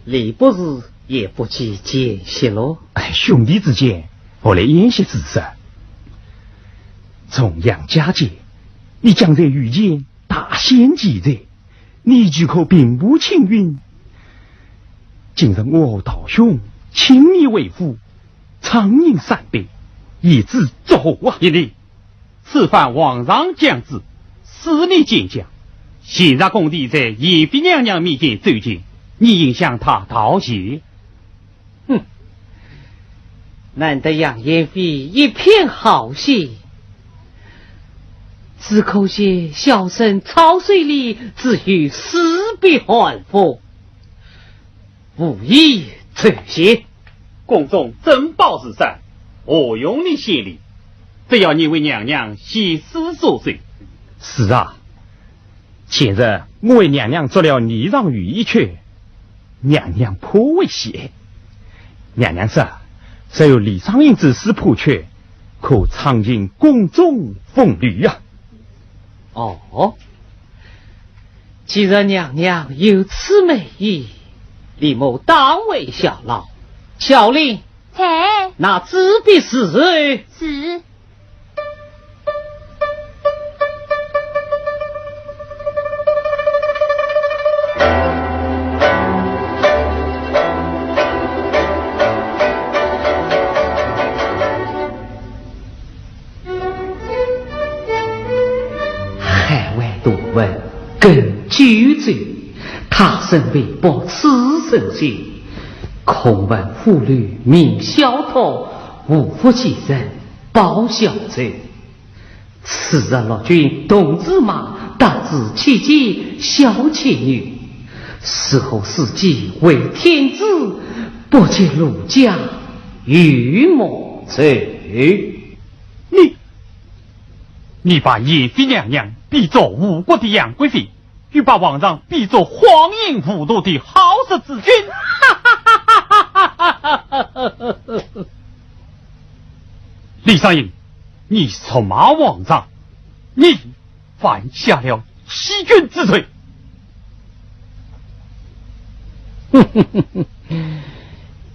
李博士也不计前嫌喽？哎，兄弟之间，何来嫌隙之说？重阳佳节，你将在御前大显其才，你岂可平步青云？今日我道兄请你回府，畅饮三杯，以资祝贺啊！贤弟，此番皇上降旨，赐你金甲，现在宫女在贤妃娘娘面前奏琴，你应向她道谢。 哼，难得杨贤妃一片好心，只可惜小生草率里只有四笔寒风，无意奏谢。宫中珍宝如山，何用你献礼？只要你为娘娘献诗作对。是啊， 前日我为娘娘做了霓裳羽衣曲，娘娘颇为喜爱。娘娘说，只有李商隐之诗破曲，可唱尽宫中风流呀。哦，既然娘娘有此美意，李某当为效劳。小林，在。拿纸笔试试。是。 海外图文更九州，他生未卜此神仙，空问妇女名小童，无福其人报晓奏。次日落军铜子马，得知妻妾小妾女，是何时机为天子，不及奴家御梦愁。你，你把贤妃娘娘比作吴国的杨贵妃， 又把皇上比作荒淫无度的好色之君。李商隐，你辱骂皇上，你犯下了欺君之罪。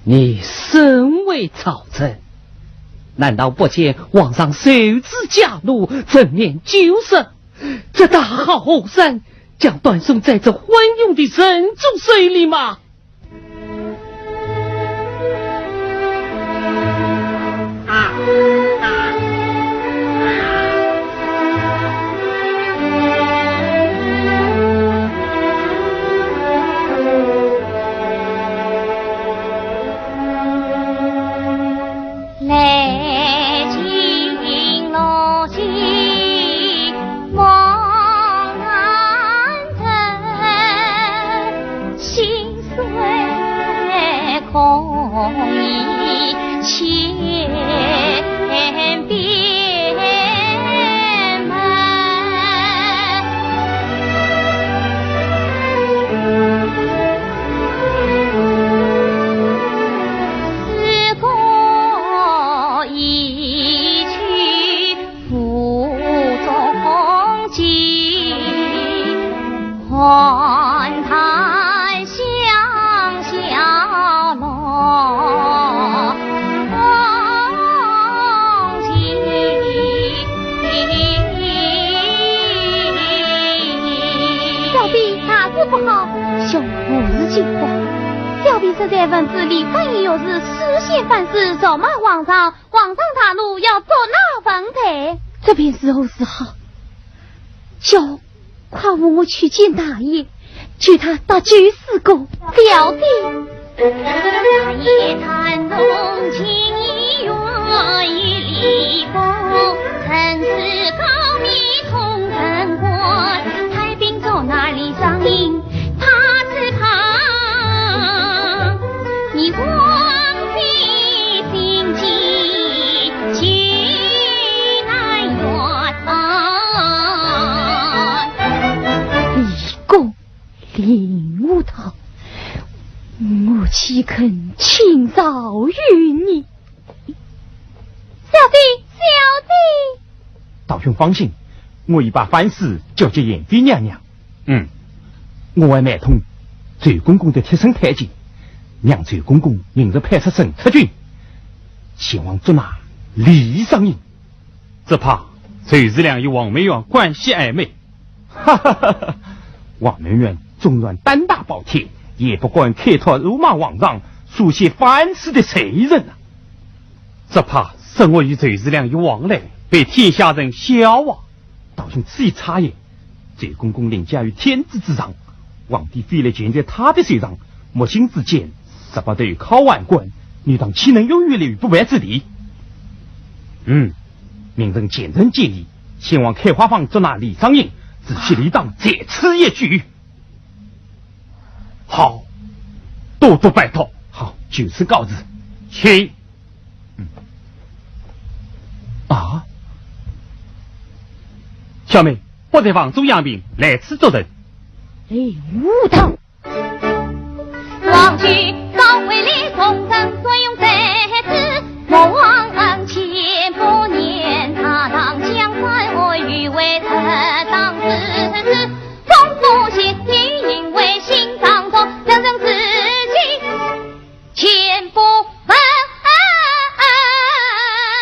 你身为朝臣，难道不见皇上受此加辱，正面救时？ 这大好河山，将断送在这昏庸的人族手里吗？小婢大事不好，兄何日进话？小婢实在闻知李商隐有事，私下犯诗，辱骂皇上，皇上大怒，要捉拿问罪。这便如何是好？小 快扶我去见大爷，求他搭救四哥。小姐。李公，令狐道，我岂肯轻饶于你？小姐，小姐。道兄放心，我已把番诗交给贤妃娘娘。嗯。我还买通周公公的贴身太监，让周公公明日派出沈策军，前往捉拿李商隐。只怕周氏俩与黄梅院关系暧昧。哈哈哈哈，王圆圆纵然胆大包天，也不敢开拓罗马皇上，书写反诗的罪人啊。只怕沈学与仇士两人往来，被天下人笑话。道兄此言差矣，周公公凌驾于天子之上，皇帝妃来全在他的手上，莫信之间，十八头靠宦官，你当岂能永远立于不败之地？嗯，明日前程建议，前往开花坊捉拿李商隐，仔细理当这次一举。好，多多拜托。好，就此告辞。请。嗯。啊？小妹，不在房中养病，来此作甚？哎，无道。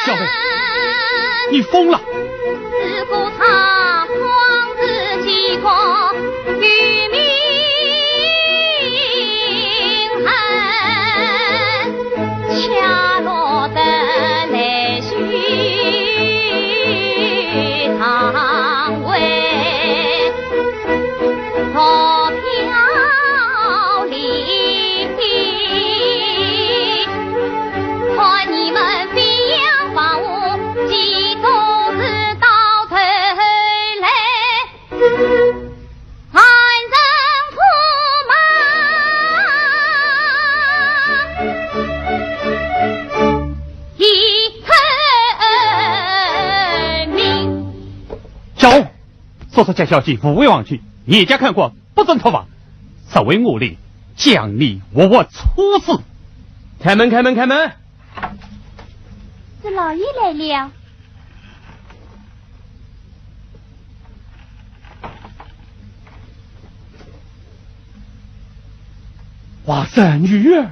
小妹，你疯了！小红，速速将小姐扶回房去，严加看管，不准托房，若违我令，将你活活处死。开门，开门，开门！这老爷来了。 皇上，女儿。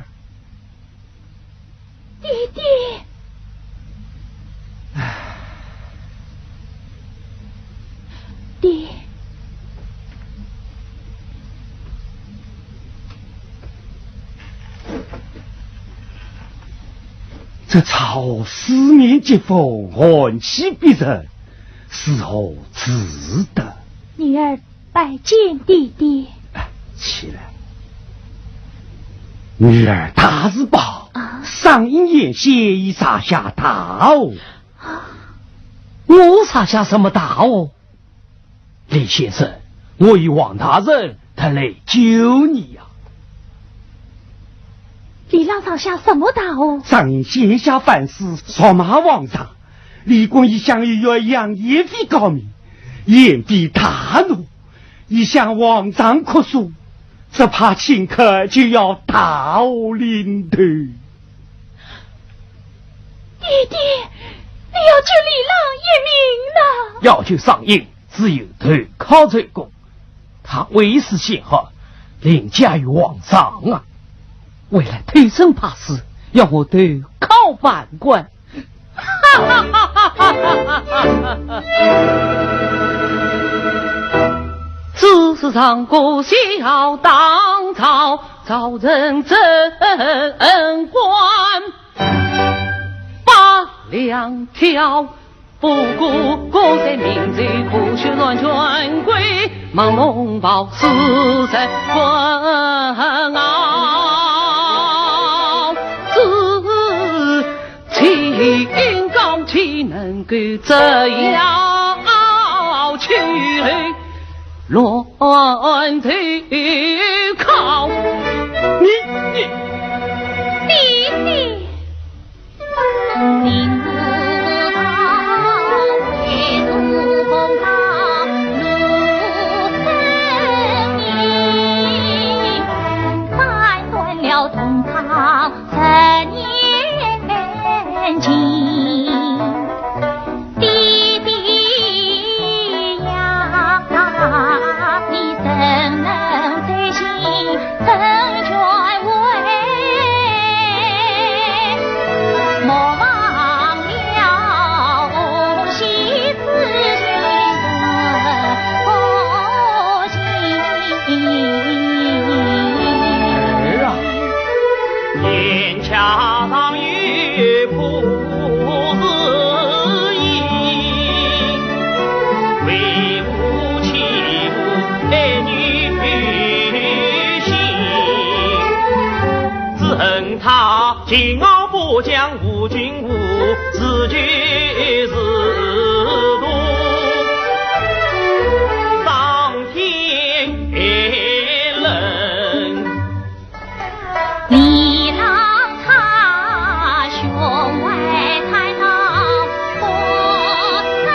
爹爹。唉。爹。 这茶壶四面接风，寒气逼人，是何至德？女儿拜见爹爹。哎，起来。女儿大字报，啊？商隐险些已撒下大祸。啊？我撒下什么大祸？ 李先生，我与王大人特来救你呀。李郎上下什么大祸？商隐险些反诗，辱骂皇上。李官一向意欲让贤妃高明，贤妃大怒，已向皇上哭诉，只怕顷刻就要大祸临头。爹爹，你要救李郎一命呐！要救商隐， 只有投靠周公，他威势显赫，凌驾于皇上啊。为了偷生怕死，要我投靠宦官。此事上可笑当朝，朝臣怎敢把良调？ 不过，国贼民贼，不许乱权贵，盲弄暴，私在昏熬。自清高岂能够这样去乱投靠？你，你，你，你。秦敖不讲无凭无，自取自度，伤天人。你让他胸怀坦荡，不得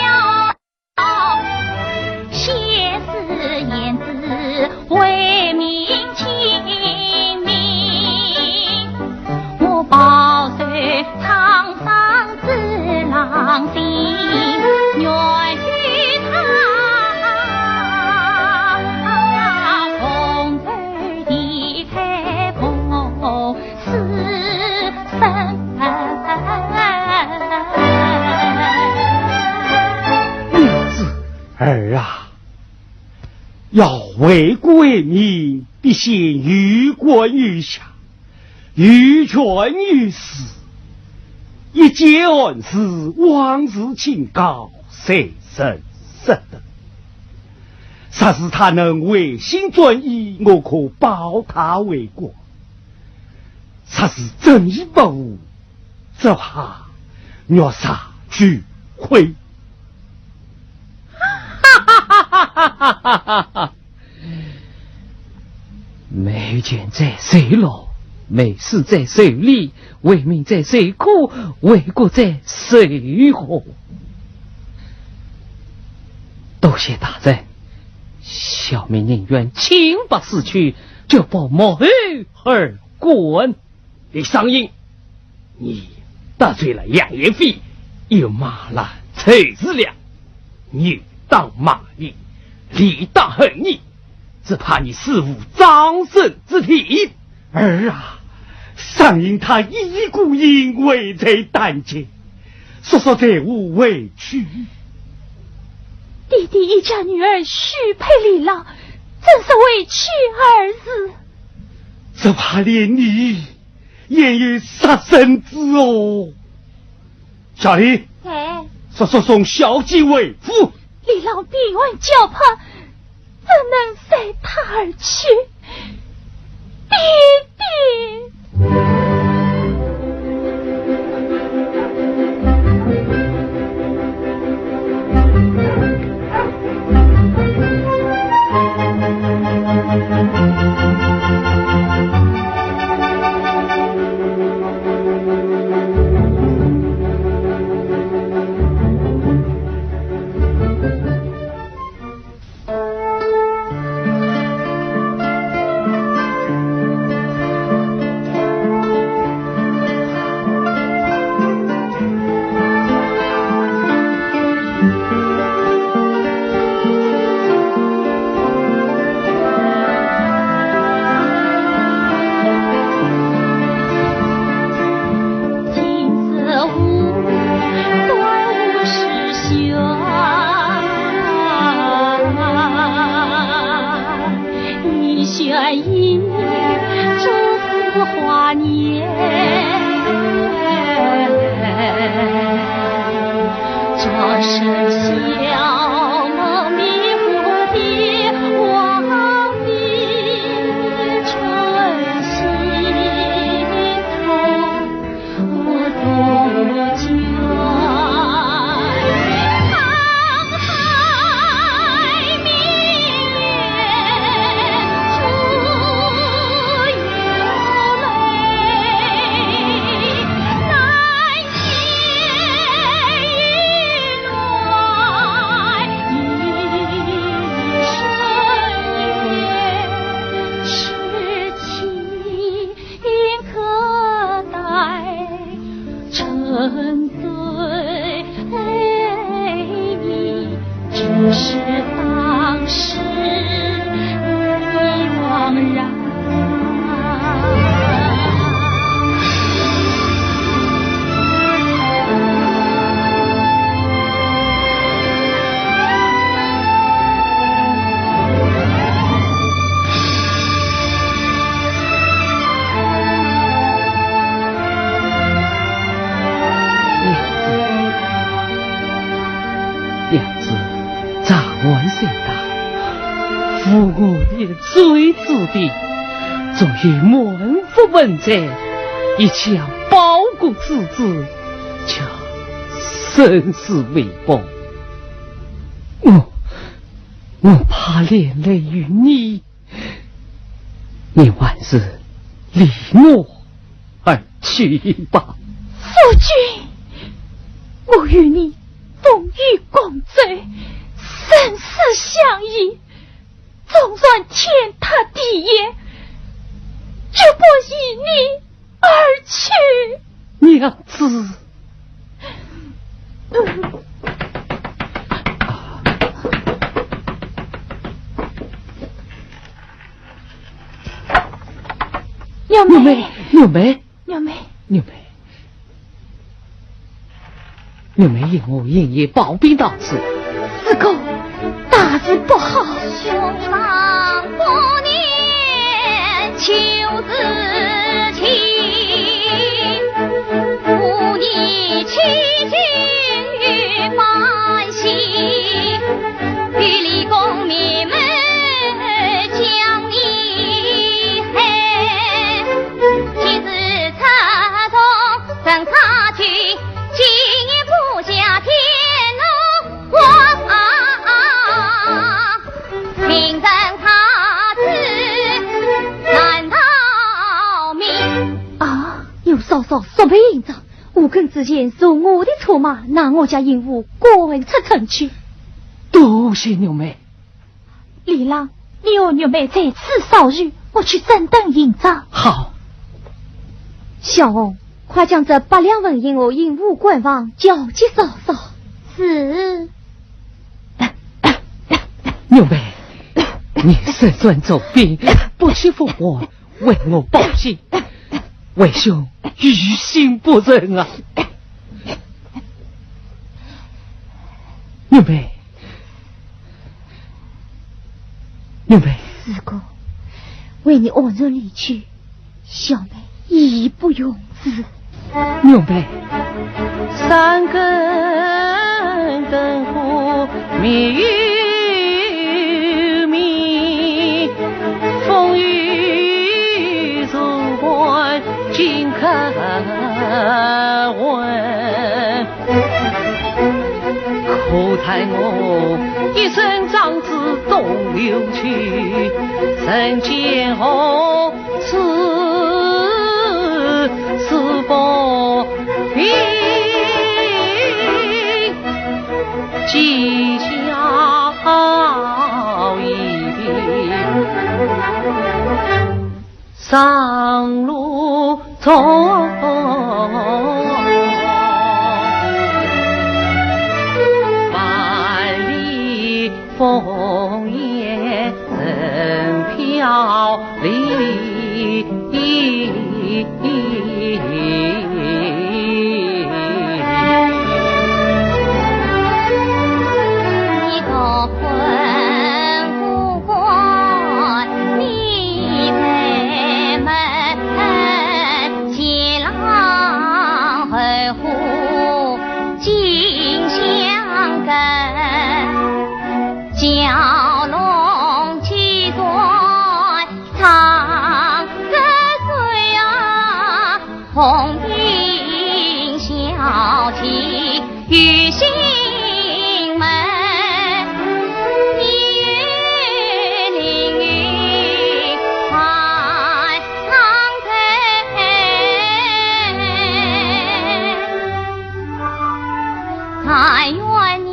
要 写诗言志，为民请命。我饱受沧桑之狼藉，愿与他同舟离开蓬 娘子，儿啊，要为国为民，必先忧国忧下，忧权忧势。一介寒士，枉自清高，才成失德。若是他能回心转意，我可保他为国。 若是真意不无，只怕玉石俱毁。哈哈哈哈哈哈！没权在谁落，没势在谁立，为民在谁苦，为国在谁活。多谢大人，小民宁愿清白死去，绝不沐后而冠。 李商隐，你得罪了杨延飞，又骂了仇士良，你打骂你，你打恨你，只怕你死无葬身之地。儿啊，商隐他一意孤行，危在旦夕，叔叔在乎回去。爹爹一家女儿许配李郎，怎是回去二字？只怕连你 也有杀身之祸。小李，哎。速速送小姐回府。李郎病患交迫，怎能随他而去？爹爹。娘子，丈二岁大，负我的罪之地，终于满腹门罪，一腔包谷之志，却生死未卜。我，我怕连累于你，你还是离我而去吧。夫君，我与你风雨共舟，生死相依，纵然天塌地陷，绝不离你而去。娘子。玉梅，玉梅，玉梅。 玉梅，玉梅，玉梅，因何连夜抱病到此？四哥，大事不好！兄长不念旧事情，故意欺君于百姓，欲立功名门将你害。 今日出动，正差去，今夜不下天罗网，名人太子难逃命。啊，有嫂嫂速备行装，五更之前坐我的车马，拿我家印笏赶出城去。多谢玉梅。 李郎，你和玉梅在此稍叙，我去整顿行装。好。小红，快将这八两纹银和印笏官方交给嫂嫂。是。玉梅，你身染重病，不去赴宴，为我保身，为兄于心不忍啊。玉梅， 玉梅。四哥，为你安然离去，小妹义不容辞。玉梅。三更灯火明又明，风雨如寒尽可闻。 可叹我一身长子东流去，人间何处是芳名？今宵一别。 上路中，万里烽烟人飘零。你个昏 官，你闭门前浪后，互紧相跟，蛟龙几转唱歌水啊。 红巾小姐与新门，也令人叹伤悲。但愿你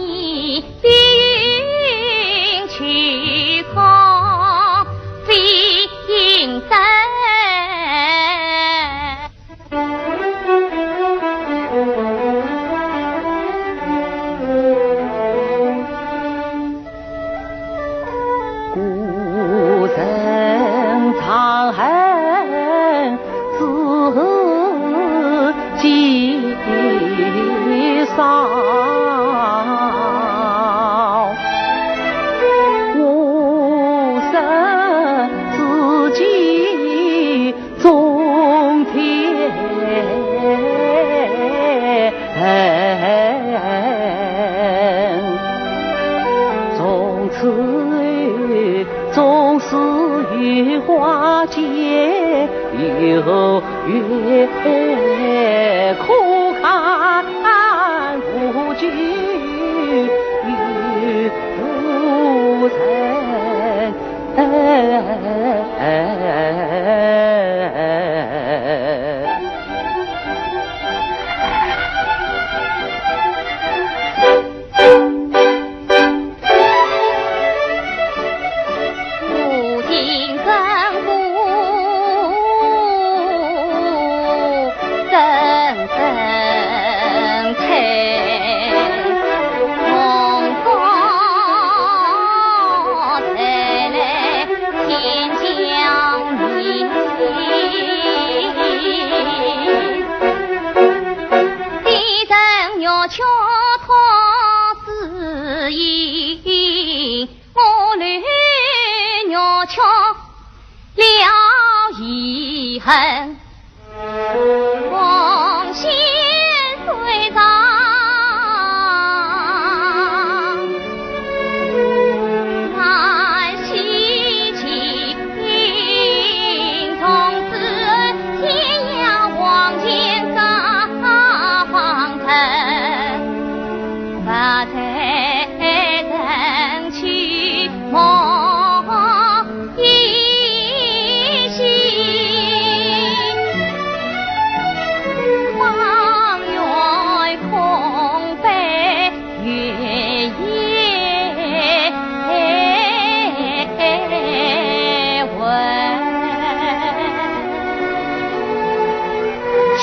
有月可看无君无臣。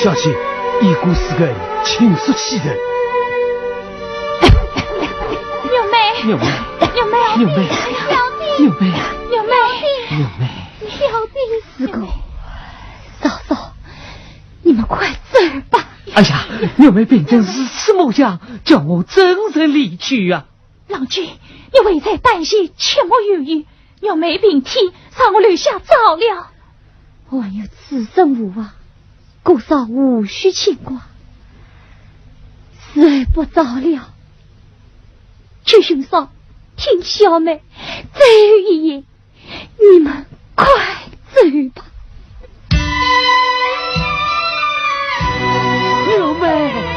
小姐，一个是个，请说起来。玉梅，玉梅，玉梅，玉梅，小姐，玉梅，玉梅，玉梅，小姐，四哥，嫂嫂，你们快走吧。哎呀，玉梅病成如此模样，叫我怎忍离去啊？郎君，你为在旦夕切莫远游，玉梅病体，让我留下照料。还有此生无话，姑嫂无需牵挂。时候不早了，秋兄嫂，听小妹最后一言，你们快走吧。玉梅，